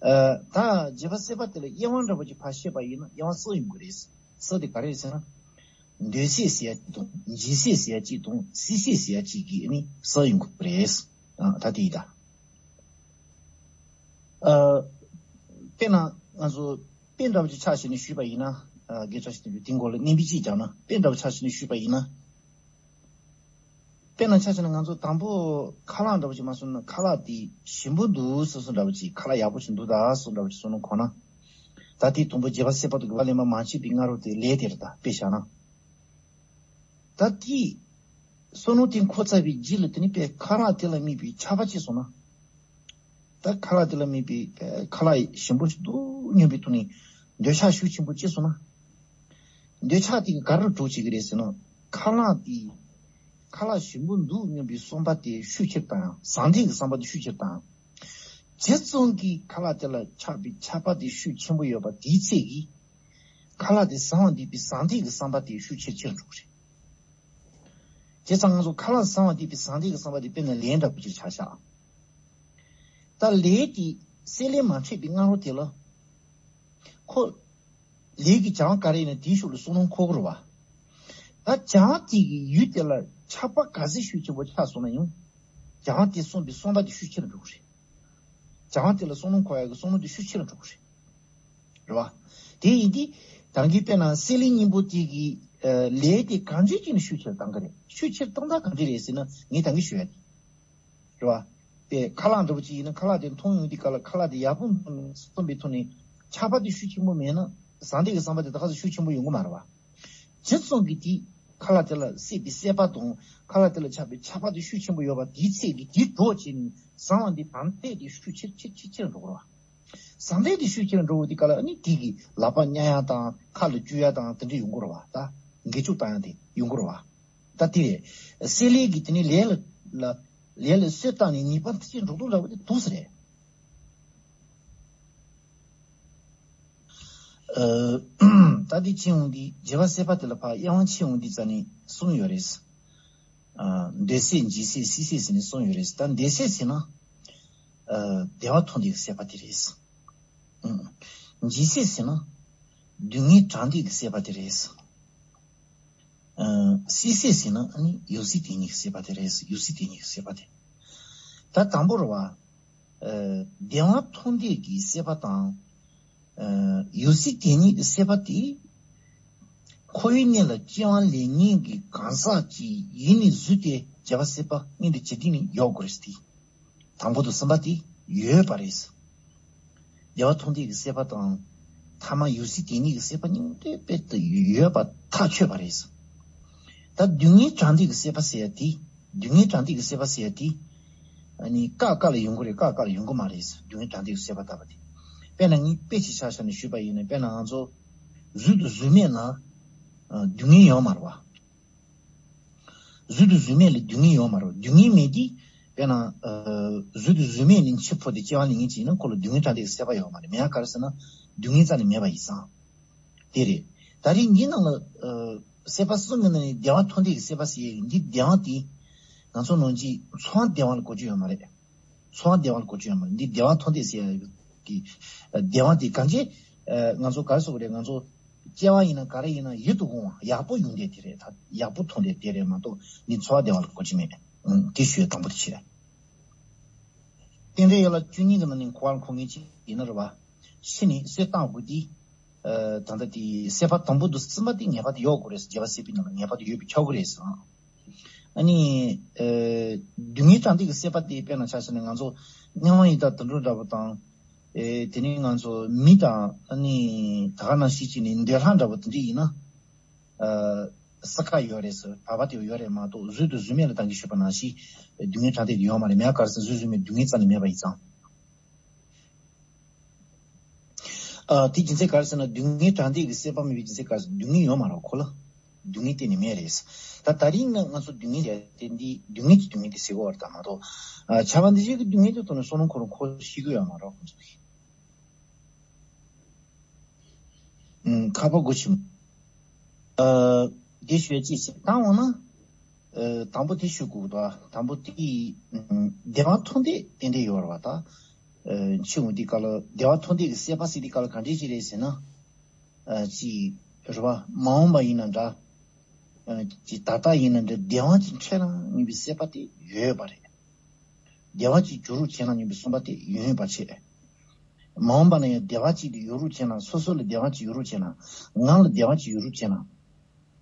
ཨ། ད་བྱེད་པ་སྲེད་པ་དེ་ལ་དབྱེ་བ་འདྲ་པོ་ཅིག་ཕར་བཤད་པ་ཡིན་ན་དབྱེ་བ་གསུམ་ཡོང་གི་རེད། གསུམ་དེ་ག་རེ་རེད་ཟེར་ན། འདོད་སྲེད་ཟེར་ཡ་གཅིག་དང་། འཇིགས་སྲེད་ཟེར་ཡ་གཅིག་དང་། སྲིད་སྲེད་ཟེར་ཡ་གཅིག་གི་ནི་གསུམ་ཡོང་གི་རེད། ཨ། ད་དེ་ཡིན་ད། ཨ། དཔེར་ན་ང་ཚོ་དཔེ་འདྲ་པོ་ཅིག་ཆ་བཞག་ནས་ཞུས་པ་ཡིན་ན། ཨ། དགེ་བཅུ་ཞིག་དེ་འདྲའི་སྐོར་ལ་གནས་དཔེ་ཅིག་བརྒྱབ་ན། དཔེ་འདྲ་པོ་ཆ་བཞག་ནས་ཞུས་པ་ཡིན་ན། དཔེར་ན་ཆ་བཞག་ན་ང་ཚོ་དང་པོ་ཁ་ལག་འདྲ་པོ་ཅིག་མར་སོང་ན། ཁ་ལག་དེ་ཞིམ་པོ་འདུག་ཟེར་སོང་འདྲ་པོ་ཅིག་ཁ་ལག་ཡག་པོ་ཞིག་འདུག་ད་ཟེར་སོང་འདྲ་པོ་ཅིག་བསམ་བློ་འཁོར་ན། ད་དེ་དང་པོ་བྱེད་པ་སྲེད་པ་དང་དགེ་བ་ལེན་པ་མ་བྱས་པའི་སྔ་རོལ་དེ་ལས་དེ་རེད། ད་དཔེ་བཞག་ན། ད་དེ་བསམ་བློ་དེ་འཁོར་ཚར་བའི་རྗེས་ལ་དེ་ནི་དཔེ་ཁ་ལག་དེ་ལ་དམིགས་པའི་ཆགས་པ་སྐྱེས་སོང་ན། ད་ཁ་ལག་དེ་ལ་དམིགས་པའི་ཁ་ལག་ཞིམ་པོ་ཞིག་འདུག་སྙམ་པའི་ཐོག་ནས་འདོད་ཆགས་ཤུགས་ཆེན་པོ་སྐྱེས་སོང་ན། འདོད་ཆགས་དེ་ག་རེ་གྲོགས་བྱེད་ཀྱི་རེད་ཟེར་ན། ཁ་ལག་དེ་ཁ་ལག་ཞིམ་པོ་འདུག་སྙམ་པའི་བསམ་པ་དེ་ཤུགས་ཆེར་བཏང་ཡང་། བཟང་ལྡན་གྱི་བསམ་པ་དེ་ཤུགས་ཆེར་བཏང་ཡང་། ཇི་ཙམ་གྱིས་ཁ་ལག་དེ་ལ་ཆགས་པའི་ཆགས་པ་དེ་ཤུགས་ཆེན་པོ་ཡོད་པ་དེའི་ཚད་ཀྱིས། ཁ་ལག་དེ་བཟང་བ་འདུག་པའི་བཟང་ལྡན་གྱི་བསམ་པ་དེ་ཤུགས་ཆེར་ཆེར་འགྲོ་གི་རེད། བྱས་ཙང་ང་ཚོ་ཁ་ལག་བཟང་བ་འདུག་པའི་བཟང་ལྡན་གྱི་བསམ་པ་དེ་དཔེར་ན་ལས་འདྲ་པོ་ཅིག་ཆ་བཞག་ད་ལས་དེ་སྲེད་ལས་མ་འཕྲད་པའི་སྔ་རོལ་དེ་ལ། ཁོ་ལས་ཀྱི་བྱ་བ་ག་རེ་ཡིན་ན་དེའི་ཕྱོགས་ལ་བསམ་བློ་འཁོར་གྱི་རེད་བ། ད་བྱ་བ་དེ་གི་ཡུལ་དེ་ལ་ཆགས་པ་ག་ཚད་ཤུགས་ཆེན་པོ་ཆགས་སོང་ན་ཡང་། བྱ་བ་དེ་བསམ་པའི་བསམ་པ་དེ་ཤུགས་ཆེ་རུ་འགྲོ་གི་རེད། བྱ་བ་དེ་ལ་བསམ་བློ་འཁོར་ཡག་གི་བསམ་བློ་དེ་ཤུགས་ཆེ་རུ་འགྲོ་གི་རེད། རེད་བ། དེ་ཡིན་དུས་ད་གིན་དཔེར་ན་སྲེད་ལས་གཉེན་པོ་དེ་གི་ལས་དེ་གང་འདྲ་ཅིག་ནས་ཤུགས་ཆེར་བཏང་གི་རེད། ཤུགས་ཆེར་བཏང་སྟངས་གང་འདྲ་རེད་ཟེར་ན། ངས་ད་གིན་ཞུ་ཡ་དེ། རེད་བ། དེ་ཁ་ལག་འདྲ་པོ་ཅིག་ཡིན་ན་ཁ་ལག་དེ་མཐོང་ཡོང་དུས་སྐབས་ལ་ཁ་ལག་དེ་ཡག་པོ་འདུག་བསམ་པའི་ཐོག་ནས་ཆགས་པ་དེ་ཤུགས་ཆེན་པོ་མེད་ན། བཟང་ལྡན་གྱི་བསམ་པ་དེ་ད་ག་ཚོད་ཤུགས་ཆེན་པོ་ཡོང་གི་མ་རེད་བ། ཇི་ཙམ་གྱིས་དེ་ཁ་ལག་དེ་ལ་སྲེད་པའི་སྲེད་པ་དང་ཁ་ལག་དེ་ལ་ཆགས་པའི་ཆགས་པ་དེ་ཤུགས་ཆེན་པོ་ཡོད་པ་དེའི་ཚད་ཀྱིས་དེ་གྲོགས་བྱས་ནས་བཟང་བ་འདི་བཟང་ལྡན་དེ་ཤུགས་ཆེར་ཆེར་ཆེར་ཆེར་འགྲོ་གི་རེད་བ། བཟང་ལྡན་དེ་ཤུགས་ཆེར་འགྲོ་བ་དེ་ག་ལ་ཨ་ནི་དེ་གི་ལག་པ་བརྙ་ཡ་དང་ཁ་ལ་བཅུག་ཡ་དང་དེ་འདྲ་ཡོང་གི་རེད་བ། ད་འགེལ་བཅུག་བཏང་ཡ་དེ་ཡོང་གི་རེད་བ། ད་དེ་རེད། སྲེད་ལས་ཀྱི་དེ་ནི་ལས་ལ་ལ་ལས་ལ་གསོས་བཏང་ནས་ནུས་པ་མཐུ་ཆེར་འགྲོ་སྟངས་འདྲ་བོ་དེ་འདུག་ས་རེད། ཨ། ད་དེ་ཕྱིན་འོང་དུས་བྱེད་པ་སྲེད་པ་དེ་ལ་ཕར་དབྱེ་བ་ཕྱེ་འོང་དུས་ཙ་ནས་གསུམ་ཡོད་རེད། ཨ། འདོད་སྲེད་འཇིགས་སྲེད་སྲིད་སྲེད་ཟེར་ནས་གསུམ་ཡོད་རེད། ད་འདོད་སྲེད་ཟེར་ན། ཨ། བདེ་བ་ཐོབ་འདོད་ཀྱི་སྲེད་པ་དེ་རེད། ཨ། འཇིགས་སྲེད་ཟེར་ན། སྡུག་བསྔལ་གྲགས་འདོད་ཀྱི་སྲེད་པ་དེ་རེད། ཨ། སྲིད་སྲེད་ཟེར་ན་ཨ་ནི་ཡུལ་སྲིད་དེ་ཉིད་ཀྱི་སྲེད་པ་དེ་རེད། ཡུལ་སྲིད་དེ་ཉིད་ཀྱི་སྲེད་པ་དེ། ད་དང་པོ་རེད་བ། ཨ། བདེ་བ་ཐོབ་འདོད་ཀྱི་སྲེད་པ་དང་། ཨ། ཡུལ་སྲིད་དེ་ཉིད་ཀྱི་སྲེད་པ་དེ། འཁོར་བའི་གནས་ལ་སྐྱེ་བ་ལེན་མཁན་གྱི་གང་ཟག་ཅིག་ཡིད་ནས་བཟུང་སྟེ་བྱེད་པ་སྲེད་པ་གཉིས་དེ་ཇི་སྲིད་ནས་ཡོད་དགོས་རེད་དེ། དང་པོ་དང་གསུམ་པ་དེ་ཡོད་པ་རེད། བདེ་བ་ཐོབ་འདོད་ཀྱི་སྲེད་པ་དང་། ཐ་མ་ཡུལ་སྲིད་དེ་ཉིད་ཀྱི་སྲེད་པ་གཉིས་དེ་དཔེ་དེ་ཡོད་པ་ཐག་ཆོད་པ་རེད། ད་སྡུག་བསྔལ་གྲགས་འདོད་ཀྱི་སྲེད་པ་ཟེར་ཡ་དེ། སྡུག་བསྔལ་གྲགས་འདོད་ཀྱི་སྲེད་པ་ཟེར་ཡ་དེ། ཨ་ནི་སྐབས་སྐབས་ལ་ཡོང་གི་རེད། སྐབས་སྐབས་ལ་ཡོང་གི་མ་རེད། སྡུག་བསྔལ་གྲགས་འདོད་ཀྱི་སྲེད་པ་ལྟ་བུ་དེ། དཔེར་ན་ངས་དཔེ་ཅིག་ཆ་བཞག་ནས་ཞུས་པ་ཡིན་ན། དཔེར་ན་ང་ཚོ་གཟུགས་དང་གཟུགས་མེད་ལ་ཨ་སྡུག་བསྔལ་ཡོད་མ་རེད་བ། གཟུགས་དང་གཟུགས་མེད་ལ་སྡུག་བསྔལ་ཡོད་མ་རེད། སྡུག་བསྔལ་མེད་དེ། དཔེར་ན་ཨ་གཟུགས་དང་གཟུགས་མེད་ནས་འཆི་འཕོ་སྟེ་སྐྱེ་བ་ལེན་མཁན་ཅིག་ཡིན་ན་ཁོ་ལ་སྡུག་བསྔལ་གྲགས་འདོད་ཀྱི་སྲེད་པ་ཡོད་མ་རེད། མེད་ཡ་ག་རེ་ཟེར་ན་སྡུག་བསྔལ་རྩ་ནས་མེད་པ་ཡིན་ཙང་། དེ་རེད། ད་རེས་འདི་ནང་ལ་ཨ་སྲེད་པ་གསུམ་གྱི་ནང་ནས་བདེ་བ་ཐོབ་འདོད་ཀྱི་སྲེད་པ་ཟེར་ཡས་འདི་བདེ་བ་དེ་ང་ཚོ་ནང་གི་འཚོ་བ་བདེ་བ་ལ་གོ་རྒྱུ་ཡོད་མ་རེད། འཚོ་བ་བདེ་བ་ལ་གོ་རྒྱུ་ཡོད་མ་རེད། འདི་བདེ་བ་ཐོབ་འདོད་ཟེར་ཡ་གི་བདེ་བ་དེ་གང་གི་ཨ་ང་ཚོ་ག་རེ་ཟེར་དགོས་རེད། ང་ཚོ་སྐྱེ་བ་ཡིན་ན་ག་རེ་ཡིན་ན་ཡིད་དུ་འོང་བ་ཡག་པོ་ཡོང་འདོད་དེ་རེད། ད་ཡག་པོ་ཐོབ་འདོད་དེ་རེད་མ་གཏོགས་འདི་འཚོ་བ་བདེ་བ་ལ་གོ་རྒྱུ་མེད། ཨང་། དེ་ཞུ་ཡ་དང་པོ་དེ་བྱས། རྟེན་འབྲེལ་ཡན་ལག་བཅུ་གཉིས་ཀྱི་ནང་ནས་འཁོར་བར་འཁོར་མཁན་ཅིག་ཡིན་ན་རེད་བ། ཤི་ནས་གསོས་བཏང་དགོས་དུས། ཨ་ད་ལྟ་དེ་སྲེད་པ་དང་པོ་དང་གསུམ་པ་དེ་ངེས་པར་དུ་ཡོད་དགོས་རེད། བྱེད་པ་སྲེད་པའི་ནང་ལ་ངེས་པར་དུ་ཡོད་པ་ཆགས་ཀྱི་རེད་ཟེར། ཨ་ནི་ཨ་སྡུག་བསྔལ་གྲགས་འདོད་ཀྱི་སྲེད་པ་དེ་དཔེར་ན་ཆ་བཞག་ན་ང་ཚོ་དམྱལ་བ་ཡི་དྭགས་དུད་འགྲོ་འདྲ་པོ་དང་། ཨེ་དེ་ནས་ང་ཚོ་མི་དང་ཨ་ནི་ད་ག་ནང་བཞིན་བྱས་ནས་འདོད་ལྷ་འདྲ་པོ་དེ་འདྲ་ཡིན་ན། ཨ་ ས་ཁ་ཡོད་རེད་ཟེར། བར་པ་དེ་ཡོད་རེད་མ་གཏོགས་བཟོད་དང་བཟོད་མེད་ལ་བཏང་གི་ཞུས་པ་ནང་བཞིན་སྡུག་བསྔལ་དྲང་བདེན་དེ་ཡོད་མ་རེད། མེད་ག་རེ་ཟེར་ན་བཟོད་བཟོད་མེད་སྡུག་བསྔལ་རྩ་ནས་མེད་པ་ཡིན་ཙང་། ཨ་དེ་རྒྱུ་མཚན་ག་རེ་ཟེར་ན་སྡུག་བསྔལ་དྲང་བདེན་གྱི་སྲེད་པ་མེད་པའི་རྒྱུ་མཚན་ག་རེ་ཟེར་ན་སྡུག་བསྔལ་ཡོད་མ་རེད་ཁོ་ལ། སྡུག་བསྔལ་གཏན་ནས་མེད་རེད། ད་ད་རིང་ང་ང་ཚོ་སྡུག་བསྔལ་རེད་དེ་འདི་སྡུག་བསྔལ་གྱི་སྡུག་བསྔལ་དེ་ཟེར་གོ་བར་ད་མ་གཏོགས། ཨ་བྱ་བ་འདི་བཞིན་གྱི་སྡུག་བསྔལ་དེ་ཐོག་ནས་བསོད་ནམས་ཁོ་རང་ཁོ་ཤེས་ཀྱི་ཡོད་མ་རེད་ཁོ་ཚོ་གིས། ཨུམ་ཁ་བ་དགུ་ཕྱིན། ཨ་དེ་ཞུ་ཡ་ཅི་ཞིག་བཏང་འོང་ན། ཨ་དང་པོ་དེ་ཞུ་དགོས་འདུག་དང་པོ་དེ་ཨུམ་བདེ་བ་ཐོབ་འདོད་ཏན་ཏན་ཡོད་རེད་བ་ད། ཨ་ཕྱི་འོང་དེ་ག་ལ་བདེ་བ་ཐོབ་འདོད་ཀྱི་སྲེད་པ་ཟེར་དེ་ག་ལ་ག་འདྲས་ཞིག་རེད་ཟེར་ན། ཨ་ཅི་རེད་བ་མ་འོངས་པ་ཡིན་ན་འདྲ། ཨ་ཅི་ད་ལྟ་ཡིན་ན་འདྲ་བདེ་བ་ཅིག་འཕྲད་ན་སྙམ་པའི་སྲེད་པ་དེ་ཡོད་པ་རེད། བདེ་བ་ཅིག་འབྱོར་རོགས་བྱས་ན་སྙམ་པའི་བསམ་པ་དེ་ཡོད་པ་བྱས། མ་འོངས་པ་ན་ཡང་བདེ་བ་ཅིག་དེ་ཡོད་རོགས་བྱས་ན་སོ་སོ་ལ་བདེ་བ་ཅིག་ཡོད་རོགས་བྱས་ན་ང་ལ་བདེ་བ་ཅིག་ཡོད་རོགས་བྱས་ན།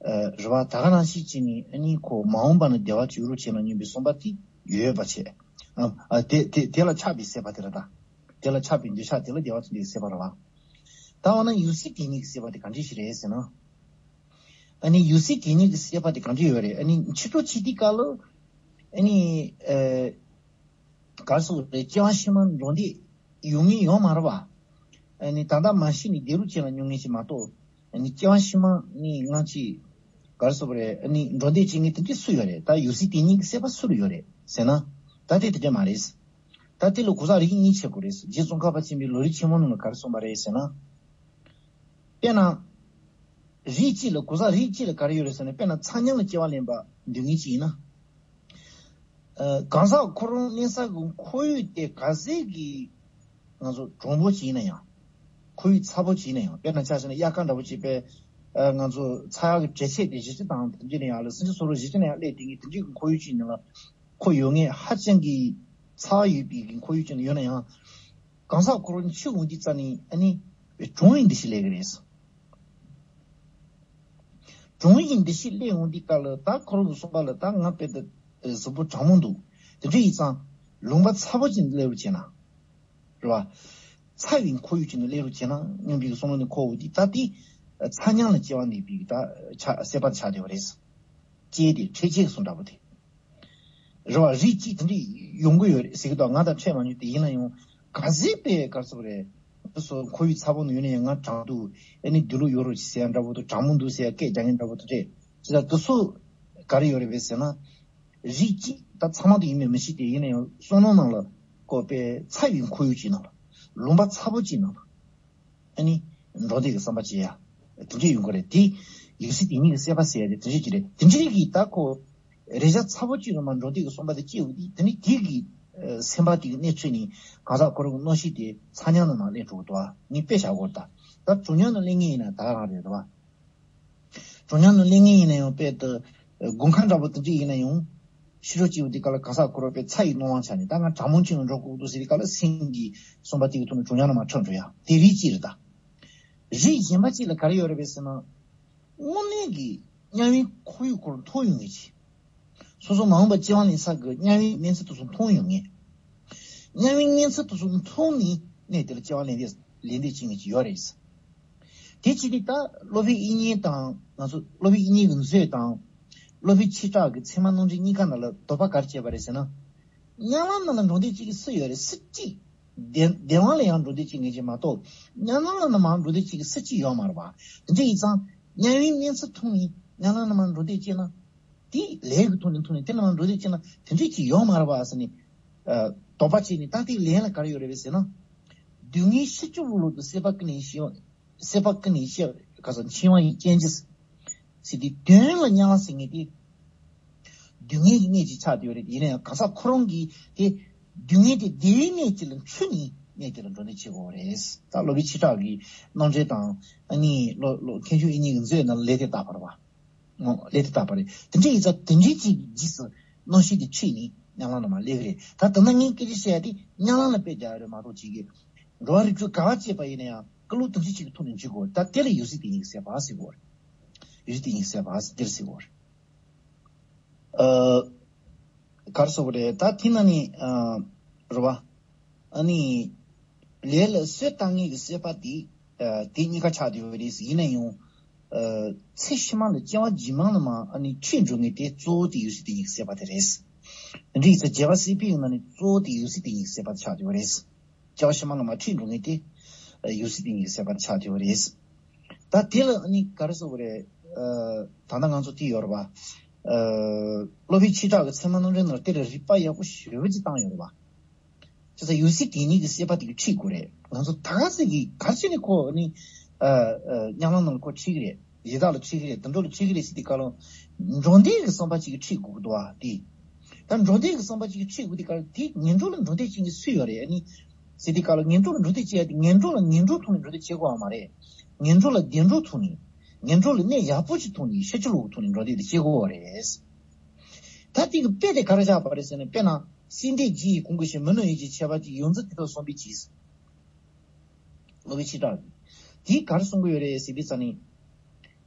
ཨ་རེད་བ་ད་ག་རང་ཞིག་ཅིག་ནི་ཨ་ནི་ཁོ་མ་འོངས་པ་ན་བདེ་བ་ཅིག་ཡོད་རོགས་བྱས་ན་སྙམ་པའི་བསམ་པ་དེ་ཡོད་པ་བྱས། ཨ་ཨ་དེ་དེ་དེ་ལ་ཆགས་པའི་སྲེད་པ་དེ་རེད་ད། དེ་ལ་ཆགས་པའི་འདོད་ཆགས་དེ་ལ་བདེ་བ་ཅིག་འདོད་སྲེད་པ་རེད་བ། ད་འོ་ན་ཡུལ་སྲིད་དེ་ཉིད་ཀྱི་སྲེད་པ་དེ་ག་འདྲ་ཞིག་རེད་ཟེར་ན། ཨ་ནི་ཡུལ་སྲིད་དེ་ཉིད་ཀྱི་སྲེད་པ་དེ་གང་འདྲ་ཡོད་རེད། ཨ་ནི་ཕྱི་དྲོ་ཕྱི་དེ་ག་ལ། ཨ་ནི་ཨ་ག་རེ་ཟེར་དགོས་རེད། སྐྱེ་བ་ཕྱི་མ་འགྲོ་འདོད་ཡོང་ངེས་ཡོད་མ་རེད་བ། ཨ་ནི་ད་ལྟ་མ་ཤི་ནས་བསྡད་རོགས་བྱས་ན་སྙམ་མཁན་ཞིག་མ་གཏོགས། ཨ་ནི་སྐྱེ་བ་ཕྱི་མ་ནི་ང་ཅིག་ག་རེ་ཟེར་དགོས་རེད། ཨ་ནི་འགྲོ་འདོད་བྱེད་མཁན་དེ་འདྲ་སུ་ཡོད་རེད། ད་ཡུལ་སྲིད་དེ་ཉིད་ཀྱི་སྲེད་པ་སུ་ལ་ཡོད་རེད་ཟེར་ན། ད་དེ་དེ་འདྲ་མ་རེད། ད་དེ་ལ་གོ་ས་རིགས་གཉིས་ཕྱེ་དགོས་རེད། རྗེ་ཙོང་ཁ་པ་ཆེན་པོས་ལམ་རིམ་ཆེན་མོ་ནང་ལ་ག་རེ་གསུངས་པ་རེད་ཟེར་ན། དཔེར་ན། རིགས་གཅིག་ལ་གོ་ས་རིགས་གཅིག་ལ་ག་རེ་ཡོད་རེད་ཟེར་ན། དཔེར་ན་ཚ་མཉམ་ལ་སྐྱེ་བ་ལེན་པ་འདོད་མཁན་གཅིག་ཡིན་ན། ཨ་གང་ཟག་ཁོ་རང་གནས་ས་གི་ཁོར་ཡུག་དེ་ག་ཚད་ཀྱི་ང་ཚོ་གྲུང་པོ་ཅིག་ཡིན་ན་ཡང་། ཁོར་ཡུག་ཚ་པོ་ཅིག་ཡིན་ན་ཡང་། དཔེར་ན་ཆ་བཞག་ན་དབྱར་ཁ་འདྲ་པོ་ཅིག་པས། ཨ་ང་ཚོ་ཚ་གཡུག་གི་འབྲས་ཆས་དེ་གཞི་རྩ་དང་དེ་འདྲ་ཡིན་ན་ཡང་ལ་སེམས་ཅན་སོ་སོ་གཞི་རྩ་ནས་ཡང་སླེབས་དེ་ངས་དེ་འདྲའི་ཁོར་ཡུག་ཅིག་ནང་ལ་ཁོ་ཡོད་ངེས་ཧ་ཅང་གི་ཚ་བ་ཡོད་པའི་ཁོར་ཡུག་ཅིག་ནང་ཡོད་ན་ཡང་། གང་ཟག་ཁོ་རང་ཕྱི་འོང་དུས་ཙ་ནས་ཨ་ནི་གྲང་བའི་འདུ་ཤེས་སླེབས་ཀྱི་རེད། གྲང་བའི་འདུ་ཤེས་སླེབས་འོང་དུས་སྐབས་ལ་ད་ཁོ་རང་གི་བསམ་པ་ལ་ད་ང་དཔེ་ད་གཟུགས་པོ་གྲང་མོ་འདུག་དེ་འདྲ་ཡིན་ཙང་ལུང་པ་ཚ་པོ་ཅིག་སླེབས་རོགས་བྱས་ན། རེད་བ། ཚ་བའི་ཁོར་ཡུག་ཅིག་ནང་སླེབས་རོགས་བྱས་ན་སྙམ་པའི་བསམ་བློ་ནི་འཁོར་འོང་དུས་ད་དེ་ཚ་མཉམ་ལ་སྐྱེ་བ་ནས་པའི་ད་ཆ་སྲེད་པ་ཆགས་བསྡད་པ་རེད། སྐྱེས་དེ་འཕྲལ་སྐྱེས་སུ་འདྲ་པོ་དེ། རེད་བ། རིགས་གཅིག་དེ་འདྲ་ཡོང་གི་ཡོད་རེད་ཟེར་གི་འདུག་ང་དང་འཕྲད་མ་མྱོང་དེ་ཡིན་ན་ཡང་ག་ཚད་པའི་ག་རེ་ཟེར་དགོས་རེད། སོ་ཁོར་ཡུག་ཚ་པོ་ནང་ཡོད་ན་ཡང་ང་གྲང་འདུག་ཨ་ནི་དེ་ལུགས་ཡོད་རོགས་ཟེར་ཡ་འདྲ་པོ་དང་གྲང་མོ་འདུག་ཟེར་ཡ་སྐད་རྒྱག་མཁན་འདྲ་པོ་དེ་འདྲས་ཅི་ལྟར་དེ་ཚོ་ག་རེ་ཡོད་རེད་པས་ཟེར་ན། རིགས་གཅིག་ད་ཚང་མ་དེ་ཡིན་མིན་མི་ཤེས་ཏེ་ཡིན་ན་ཡང་བསམ་བློ་ནང་ལ་ཀོ་པའི་ཚ་བའི་ཁོར་ཡུག་ཅིག་ནང་ལ་ལུང་པ་ཚ་པོ་ཅིག་ནང་ལ། ཨ་ནི་འགྲོ་འདོད་ཀྱི་བསམ་པ་སྐྱེ་ཡ། དེ་འདྲས་ཡོང་གི་རེད་དེ། ཡུལ་སྲིད་དེ་ཉིད་ཀྱི་སྲེད་པ་ཟེར་ཡ་དེ་དེ་འདྲས་ཀྱི་རེད། དེ་འདྲས་ཀྱི་ད་ཁོ་རེ་ཞག་ཚ་པོ་གཅིག་ལ་མ་འགྲོ་འདོད་ཀྱི་བསམ་པ་དེ་སྐྱེ་འོང་དུས་དེ་ནི་དེ་གི་ཨ་སེམས་པ་དེ་གི་གནས་ཚུལ་ནི་གང་ཟག་ཁོ་རང་གི་མནོ་ཤེས་དེ་ཚ་མཉམ་ལ་མར་སླེབས་འགྲོ་གི་འདུག་ཨ་ངས་དཔེ་བཞག་གོ་ད། ད་གྲང་མཉམ་ལ་སླེབས་མཁན་ཡིན་ན་ད་ག་རང་རེད་རེད་བ། གྲང་མཉམ་ལ་སླེབས་མཁན་ཡིན་ན་ཡང་དཔེ་ད་དགུན་ཁ་འདྲ་པོ་དེ་འདྲས་ཡིན་ན་ཡང་། ཕྱི་དྲོ་སྐྱེ་འོང་དུས་སྐབས་ལ་གང་ཟག་ཁོ་རང་དཔེ་ཚ་ཡི་སྣང་བ་ཆགས་ནས་ད་ང་གྲང་མོ་ཅིག་ལ་འགྲོ་དགོས་འདུག་ཟེར་དུས་སྐབས་ལ་སེམས་ཀྱི་བསམ་པ་དེ་གི་ཐོག་ནས་གྲང་མཉམ་ལ་མར་འཕྲོ་འགྲོ་ཡ་དེ་རིགས་གཅིག་རེད་ད། རིགས་གཞན་པ་གཅིག་ལ་ག་རེ་ཡོད་རེད་པས་ཟེར་ན། དངོས་གནས་ཀྱི་དམྱལ་བའི་ཁོར་ཡུག་ཁོ་རང་མཐོང་ཡོང་ངེས་ཀྱི། སོ་སོ་མ་འོངས་པ་སྐྱེ་བ་ལེན་ས་གི་དམྱལ་བའི་གནས་ཚུལ་དེ་ཚོ་མཐོང་ཡོང་ངེས། དམྱལ་བའི་གནས་ཚུལ་དེ་ཚོ་མཐོང་ནས་གནས་དེ་ལ་སྐྱེ་བ་ལེན་དེ་ལེན་དེ་བྱེད་ངེས་ཀྱི་ཡོད་རེད། དེ་བྱེད་དུས་ད་སློབ་དཔོན་དབྱིག་གཉེན་དང་ང་ཚོ་སློབ་དཔོན་དབྱིག་གཉེན་གྱི་མཛོད་དང་། སློབ་དཔོན་ཆོས་གྲགས་ཀྱི་ཚད་མ་རྣམ་འགྲེལ་གཉིས་ཀ་ནང་ལ་དོགས་པ་ག་རེ་བྱས་པ་རེད་ཟེར་ན། དམྱལ་བ་ནང་ལ་འགྲོ་འདོད་ཅིག་གི་སུ་ཡོད་རེད་སུ་གཅིག་བདེ་བདེ་བ་ལ་ཡང་འགྲོ་འདོད་ཅིག་ངེས་ཅིག་མ་གཏོགས་དམྱལ་བ་ནང་ལ་མར་འགྲོ་འདོད་ཅིག་གི་སུ་གཅིག་ཡོད་མ་རེད་པ། དེ་འདྲ་ཡིན་ཙང་དམྱལ་བའི་གནས་ཚུལ་མཐོང་ནས་དམྱལ་བ་ནང་མར་འགྲོ་འདོད་ཅིག་ན། དེ་ལས་ཀྱི་ཐོག་ནས་མཐོང་ནས་དེ་ནང་མར་འགྲོ་འདོད་ཅིག་ན་དེ་འདྲ་ཅིག་ཡོད་མ་རེད་པ་ཟེར་ནས། ཨ་དོགས་པ་བྱས་ནས་ད་དེའི་ལན་ལ་ག་རེ་ཡོད་རེད་པས་ཟེར་ན། སྡུག་བསྔལ་ཕྱིར་བཅོས་ལོག་ཏུ་སྲེད་པ་ཀུན་ནས་ཤེས་པ། སྲེད་པ་ཀུན་ནས་ཤེས་པ་ག་ས་འཆིང་བ་ཡི་རྐྱེན་གྱིས། ཟེར་ཏེ་དོན་ལ་དམྱལ་བ་ཟེར་མཁན་དེ། སྡུག་བསྔལ་གྱི་གནས་ཅིག་ཆགས་བསྡད་ཡོད་རེད། ཡིན་ན་ཡང་གང་ཟག་ཁོ་རང་གིས་དེ་སྡུག་བསྔལ་དེ་བདེ་བའི་གནས་ཅིག་ལ་འཁྲུལ་ནས་གནས་དེ་ལ་འགྲོ་ནས་བྱེད་དགོས་རེད། ད་སློབ་དཔོན་ཆོས་གྲགས་ཀྱི་རྣམ་འགྲེལ་དང་ཨ་ནི་སློབ་སློབ་མཁན་ཆུང་དབྱིག་གཉེན་གྱི་མཛོད་ནང་ལ་ལས་དེ་བཏགས་པ་རེད་པ། ལས་དེ་བཏགས་པ་རེད། དེ་འདྲ་ཡིན་ཙང་དེ་འདྲའི་ཅིག་རྗེས་སུ་མནོ་ཤེས་དེ་འཁྲུལ་ནས་དམྱལ་བ་ནང་མར་སླེབས་ཀྱི་རེད། ད་ད་ལྟ་ངས་སྐད་ཆ་བཤད་ཡ་དེ་དམྱལ་བ་ལ་དཔེ་རྒྱག་ཡ་རེད་མ་གཏོགས་ཅིག་གི་འགྲོ་བ་རིགས་དྲུག་ག་བ་སྐྱེས་པ་ཡིན་ན་ཡང་ཀུན་སློང་དེ་འདྲ་ཅིག་གི་ཐོག་ནས་འཇུག་དགོས། ད་དེ་ལ་ཡུལ་སྲིད་དེ་ཉིད་ཀྱི་སྲེད་པ་ཟེར་དགོས་རེད། ཡུལ་སྲིད་དེ་ཉིད་ཀྱི་སྲེད་པ་ཟེར་དེར་ཟེར་དགོས་རེད། ཨ། ག་རེ་ཟེར་དགོས་རེད། ད་དེ་ནང་ནས་ཨ། རེད་བ། ཨ་ནི། ལས་ལ་གསོད་བཏང་མཁན་གྱི་སྲེད་པ་དེ། ཨ། དེ་གཉིས་ཀ་ཆགས་བསྡད་ཡོད་རེད་ཟེར། ཡིན་ན་ཡང་། ཚེ་ཕྱི་མ་ལ་སྐྱེ་བ་རྗེས་མ་ལ་མ་ཨ་ནི་འཁྲིད་འགྲོ་མཁན་དེ་གཙོ་བོ་དེ་འོད་གསལ་དེ་ཉིད་ཀྱི་སྲེད་པ་དེ་རེད། འདི་ཡིན་ཙང་རྒྱལ་བ་སྲས་པའི་ནང་ནས་གཙོ་བོ་དེ་འོད་གསལ་དེ་ཉིད་ཀྱི་སྲེད་པ་དེ་ཆགས་ཡོད་རེད། སྐྱེ་བ་ཕྱི་མ་ལ་མ་འཁྲིད་འགྲོ་མཁན་དེ་འོད་གསལ་དེ་ཉིད་ཀྱི་སྲེད་པ་དེ་ཆགས་ཡོད་རེད། ད་དེ་ལ་ཨ་ནི་ག་རེ་ཟེར་དགོས་རེད། ད་ལྟ་ང་ཚོ་དེ་ཡོད་རེད་པ། སློབ་དཔོན་ཆོས་གྲགས་ཀྱི་ཚད་མ་རྣམ་འགྲེལ་ནང་དེ་ལ་རིགས་པ་ཡག་པོ་ཞེ་པོ་ཅིག་བཏང་ཡོད་རེད་པ། བྱས་ཙང་འོད་གསལ་དེ་ཉིད་ཀྱི་སྲེད་པ་དེ་གིས་འཁྲིད་དགོས་རེད། ང་ཚོ་ད་ག་ཟེ་གི་ག་རེ་བྱས་ནས་ཁོ་ནི་ཉམས་ལེན་ནང་ལ་ཁོ་འཁྲིད་ཀྱི་རེད། ཡི་དྭགས་ལ་འཁྲིད་ཀྱི་རེད། དུད་འགྲོ་ལ་འཁྲིད་ཀྱི་རེད་ཟེར་དུས་སྐབས་ལ་འགྲོ་འདོད་ཀྱི་བསམ་པ་ཅིག་གིས་འཁྲིད་དགོས་ཀྱི་འདུག་བ་དེ། ད་འགྲོ་འདོད་ཀྱི་བསམ་པ་ཅིག་གིས་འཁྲིད་དགོས་དུས་སྐབས་ལ་དེ་ངན་འགྲོ་ལ་འགྲོ་འདོད་ཅན་གྱི་སུ་ཡོད་རེད་ཨ་ནི། ཟེར་དུས་སྐབས་ལ་ངན་འགྲོ་ལ་འགྲོ་འདོད་སྐྱེ་ཡ་དེ་ངན་འགྲོ་ལ་ངན་འགྲོའི་ཐོག་ནས་འགྲོ་འདོད་སྐྱེ་དགོས་བ་མ་རེད། ངན་འགྲོ་ལ་བདེ་འགྲོའི་ཐོག་ནས། ངན་འགྲོ་ལ་གནས་ཡག་པོ་ཅིག་ཐོག་ནས་ཤེས་བྱ་ལོག་གི་ཐོག་ནས་འགྲོ་འདོད་དེ་སྐྱེ་དགོས་བ་རེད། ད་དེ་གི་དཔེ་དེ་ག་རེ་བཞག་པ་རེད་ཟེར་ན། དཔེར་ན་སྲིད་འདི་རྒྱུ་ཡི་གོང་གི་ཞིང་། མི་ནུབ་ཡིད་ཀྱི་ཁྱད་པར་གྱིས། ཡོངས་འཛིན་དེ་དག་བསམ་པའི་ཕྱིར། སློབ་དཔོན་ཆོས་གྲགས་ཀྱིས་དེ་ག་རེ་གསུང་གི་ཡོད་རེད་ཟེར་བའི་ཚ་ནི།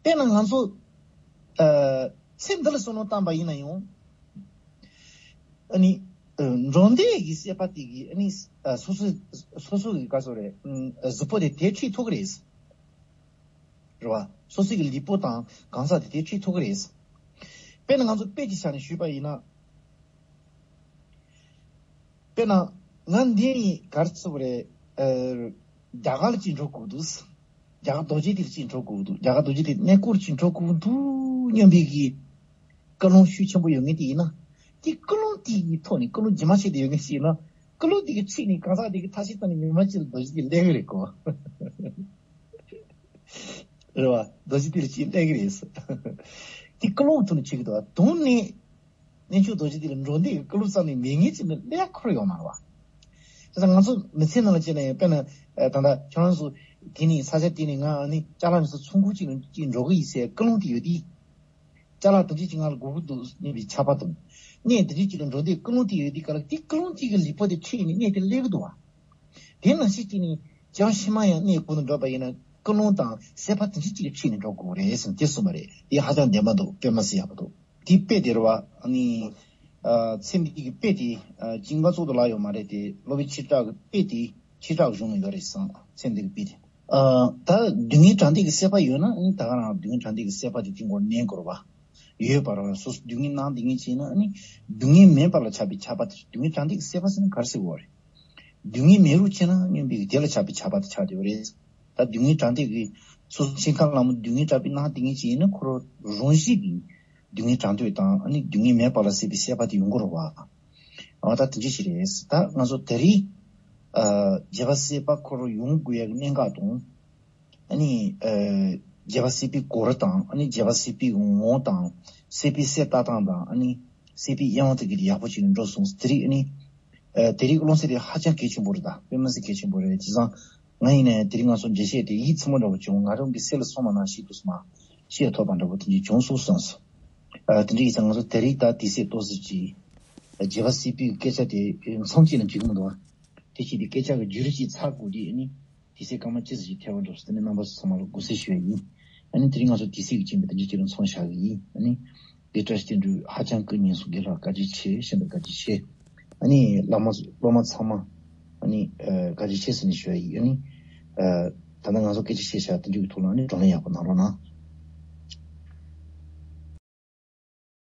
དཔེར་ན་ང་ཚོ་ཚེ་འདི་ལ་བསམ་བློ་བཏང་པ་ཡིན་ན་ཡང་། ཨ་ནི་འགྲོ་འདོད་ཀྱི་སྲེད་པ་དེ་གིས་ཨ་ནི་སོ་སོ་སོ་སོ་གི་ག་ཟེར་རེད། གཟུགས་པོ་དེ་དེ་འཁྲིད་ཐུབ་ཀྱི་རེད། རེད་བ། སོ་སོ་གི་ལུས་པོ་དང་གང་ཟག་དེ་དེ་འཁྲིད་ཐུབ་ཀྱི་རེད། དཔེར་ན་ང་ཚོ་དཔེ་ཅིག་བཞག་ནས་ཞུས་པ་ཡིན་ན། དཔེར་ན་ང་འདི་ནས་ག་རེ་ཟེར་དགོས་རེད། རྒྱ་གར་ལ་ཅིག་འགྲོ་དགོས་འདུག་རྒྱ་གར་རྡོ་རྗེ་གདན་ལ་ཅིག་འགྲོ་དགོས་འདུག་རྒྱ་གར་རྡོ་རྗེ་གདན་གནས་སྐོར་ཅིག་འགྲོ་དགོས་འདུག་སྙམ་པའི་གི་ཀུན་སློང་ཤུགས་ཆེན་པོ་ཡོད་མཁན་དེ་ཡིན་ན། དེ་ཀུན་སློང་དེ་ཡི་ཐོག་ནས། ཀུན་སློང་རྗེས་མ་བྱས་ཏེ་ཡོད་མཁན་ཞིག་ཡིན་ན། ཀུན་སློང་དེ་གི་འཁྲིས་ནས་གང་ཟག་དེ་གི་ཐ་ཤི་བཏང་ནས་ཉི་མ་གཅིག་ལ་རྡོ་རྗེ་གདན་སླེབས་ཀྱི་རེད་གོ། རེད་བ། རྡོ་རྗེ་གདན་ལ་ཅིག་སླེབས་ཀྱི་རེད། དེ་ཀུན་སློང་ཐོག་ནས་བྱེད་ཀྱི་འདུག་བ། དོན་ནི། གནས་མཆོག་རྡོ་རྗེ་གདན་ལ་འགྲོ་འདོད་ཀྱི་ཀུན་སློང་རྩ་ནས་མེད་མཁན་ཅིག་ནི་སླེབས་ཁོ་རང་ཡོད་མ་རེད་བ། བྱས་ཙང་ང་ཚོ་མི་ཚེ་ནང་ལ་བྱས་ན་ཡང་། དཔེར་ན་ད་ལྟ་ཁྱོད་རང་ཚོ་དེ་ནས་ས་ཆ་དེ་ནས་ང་ཨ་ནི་ཅ་ལག་མི་ཚོ་ཚོང་ཁང་ཅིག་ནང་ཅིག་འགྲོ་གི་ཡིན་ཟེར་ཀུན་སློང་དེ་ཡོད་དུས། ཅ་ལག་དེ་འདྲ་ཅིག་ང་ལ་དགོས་ཀྱི་འདུག་སྙམ་པའི་ཆགས་པ་དང་། གནས་དེ་འདྲ་ཅིག་ལ་འགྲོ་འདོད་ཀུན་སློང་དེ་ཡོད་དུས་སྐབས་ལ། དེ་ཀུན་སློང་དེ་གི་ལུས་པོ་དེ་འཁྲིད་ནས་གནས་དེ་སླེབས་ཀྱི་འདུག་བ། དེ་ནང་བཞིན་བྱས་ནས་སྐྱེ་བ་ཕྱི་མ་ཡང་གནས་གོང་དུ་འགྲོ་བ་ཡིན་ན། ཀུན་སློང་དང་སྲེད་པ་དེ་འདྲ་ཅིག་གི་འཁྲིད་ནས་འགྲོ་དགོས་རེད་ཟེར་ནས་དེ་གསུངས་པ་རེད། དེ་ཧ་ཅང་བདེན་པ་འདུག་དཔེ་མ་སྲིད་ཡག་པོ་འདུག་དེའི་དཔེ་དེ་རེད་བ། ཨ་ནི། ཨ། ཚེ་འདི་གི་དཔེ་དེ། ཨ། ཅིག་ང་ཚོ་དུ་ལ་ཡོད་མ་རེད་དེ། སློབ་དཔོན་ཆོས་གྲགས་ཀྱི་དཔེ་དེ་ཆོས་གྲགས་གཞུང་ལ་ཡོད་རེད་བསམ། ཚེ་འདི་གི་དཔེ་དེ། ཨ། ད་སྡུག་བསྔལ་དྲག་འདོད་ཀྱི་སྲེད་པ་ཡོད་ན། ཨ་ནི་ད་ག་རང་སྡུག་བསྔལ་དྲག་འདོད་ཀྱི་སྲེད་པ་དེ་དེ་མགོ་ནས་དགོས་རེད་བ། ཡོད་པ་རང་སོ་སོ་སྡུག་བསྔལ་སྣང་བསྡད་མཁན་ཅིག་ཡིན་ན། ཨ་ནི་སྡུག་བསྔལ་མེད་པ་ལ་ཆགས་པའི་ཆགས་པ་དེ། སྡུག་བསྔལ་དྲག་འདོད་ཀྱི་སྲེད་པ་ཟེར་ན་ག་རེ་ཟེར་དགོས་རེད། སྡུག་བསྔལ་མེད་རུང་ཆེ་ན་སྙམ་པའི་དེ་ལ་ཆགས་པའི་ཆགས་པ་དེ་ཆགས་བསྡད་ཡོད་རེད། ད་སྡུག་བསྔལ་དྲག་འདོད་ཀྱི། སོ་སོ་ཆེ་ཁ་ལ་མོ་སྡུག་བསྔལ་དྲག་པོ་སྣང་བསྡད་མཁན་ཅིག་ཡིན་ན། ཁོ་རང་རང་བཞིན་གྱིས་སྡུག་བསྔལ་དྲག་འདོད་དང་། ཨ་ནི་སྡུག་བསྔལ་མེད་པ་ལ་སྲེད་པའི་སྲེད་པ་དེ་ཡོང་གི་རེད་བ། འོ་ད་དེ་འདྲ་ཞིག་རེད། ད་ང་ཚོ་ད་རེས། ཨ། རྒྱལ་བ་སྲས་པ་ཁོ་རང་ཡོང་དགོས་ཡག་གི་གནད་འགག་དང་། ཨ་ནི། ཨ། རྒྱལ་བ་སྲས་པའི་གོ་ར་དང་། ཨ་ནི་རྒྱལ་བ་སྲས་པའི་ངོ་བོ་དང་། སྲས་པའི་གསལ་བཏབ་སྟངས་དང་། ཨ་ནི་སྲས་པའི་དབྱེ་བ་དེ་གི་ཡག་པོ་བྱས་ནས་འགྲོ་སོང་། དེ་རིང་ཨ་ནི། ཨ། དེ་རིང་ཀུན་སློང་ཟེར་དེ་ཧ་ཅང་གལ་ཆེན་པོ་རེད། ད་དཔེ་མ་སྲིད་གལ་ཆེན་པོ་རེད། བྱས་ཙང་ང་ཡིན་ནའི་དེ་རིང་ང་ཚོ་འགྲེལ་བཤད་དེ་ཡིད་ཚིམ་པོ་འདྲ་བོ་བྱུང་། ང་རང་གི་སེམས་ལ་སོང་བ་ནང་བཞིན་དུ་སོང་བ། ཤེས་ཐོབ་པ་འདྲ་བོ་དེ་འདྲ་བྱུང་སོང་བསམ་སོང་། ཨ། དེ་འདྲ་ཡིན་ཙང་ང་ཚོ་དེ་རིང་ད་དུས་ཚོད་ཏོག་ཙམ་ཅིག་རྒྱལ་བ་སྲས་པའི་སྐད་ཆ་དེ་མཚམས་གཅིག་ལ་འཇུག་གི་མི་འདུག་བ། དེ་བྱས་ཏེ་སྐད་ཆ་གི་བརྗོད་རིགས་ཅིག་ཚར་དགོས་དུས། ཨ་ནི་དུས་ཚོད་སྐར་མ་ཅི་ཙམ་ཞིག་ཐལ་བ་འགྲོ་སོང་། དེ་ནི་རྣམ་པ་ཚོ་ཚང་མ་ལ་དགོངས་སེལ་ཞུ་ཡ་ཡིན། ཨ་ནི་དེ་རིང་ང་ཚོ་དུས་ཚོད་ཀྱི་རྐྱེན་པས་དེ་འདྲ་ཅིག་ལ་མཚམས་བཞག་གི་ཡིན། ཨ་ནི་དགེ་བཀྲ་ཤིས་བསྟན་འགྲོས་ཧ་ཅང་སྐུ་ཉིད་སོང་། དགེ་ལགས་བཀའ་དྲིན་ཆེ། གཤམ་དུ་བཀའ་དྲིན་ཆེ། ཨ་ནི་བླ་མ་སློབ་མ་ཚང་མ། ཨ་ནི་ཨ་བཀའ་དྲིན་ཆེ་ཟེར་ནས་ཞུ་ཡ་ཡིན། ཨ་ནི་ཨ་ད་ལྟ་ང་ཚོ་སྐད་ཆ་བཤད་བཞག་དེ་འདྲ་གི་ཐོག་ལ། ཨ་ནི་བགྲོ་གླེང་ཡག་པོ་གནང་རོགས་གནང་།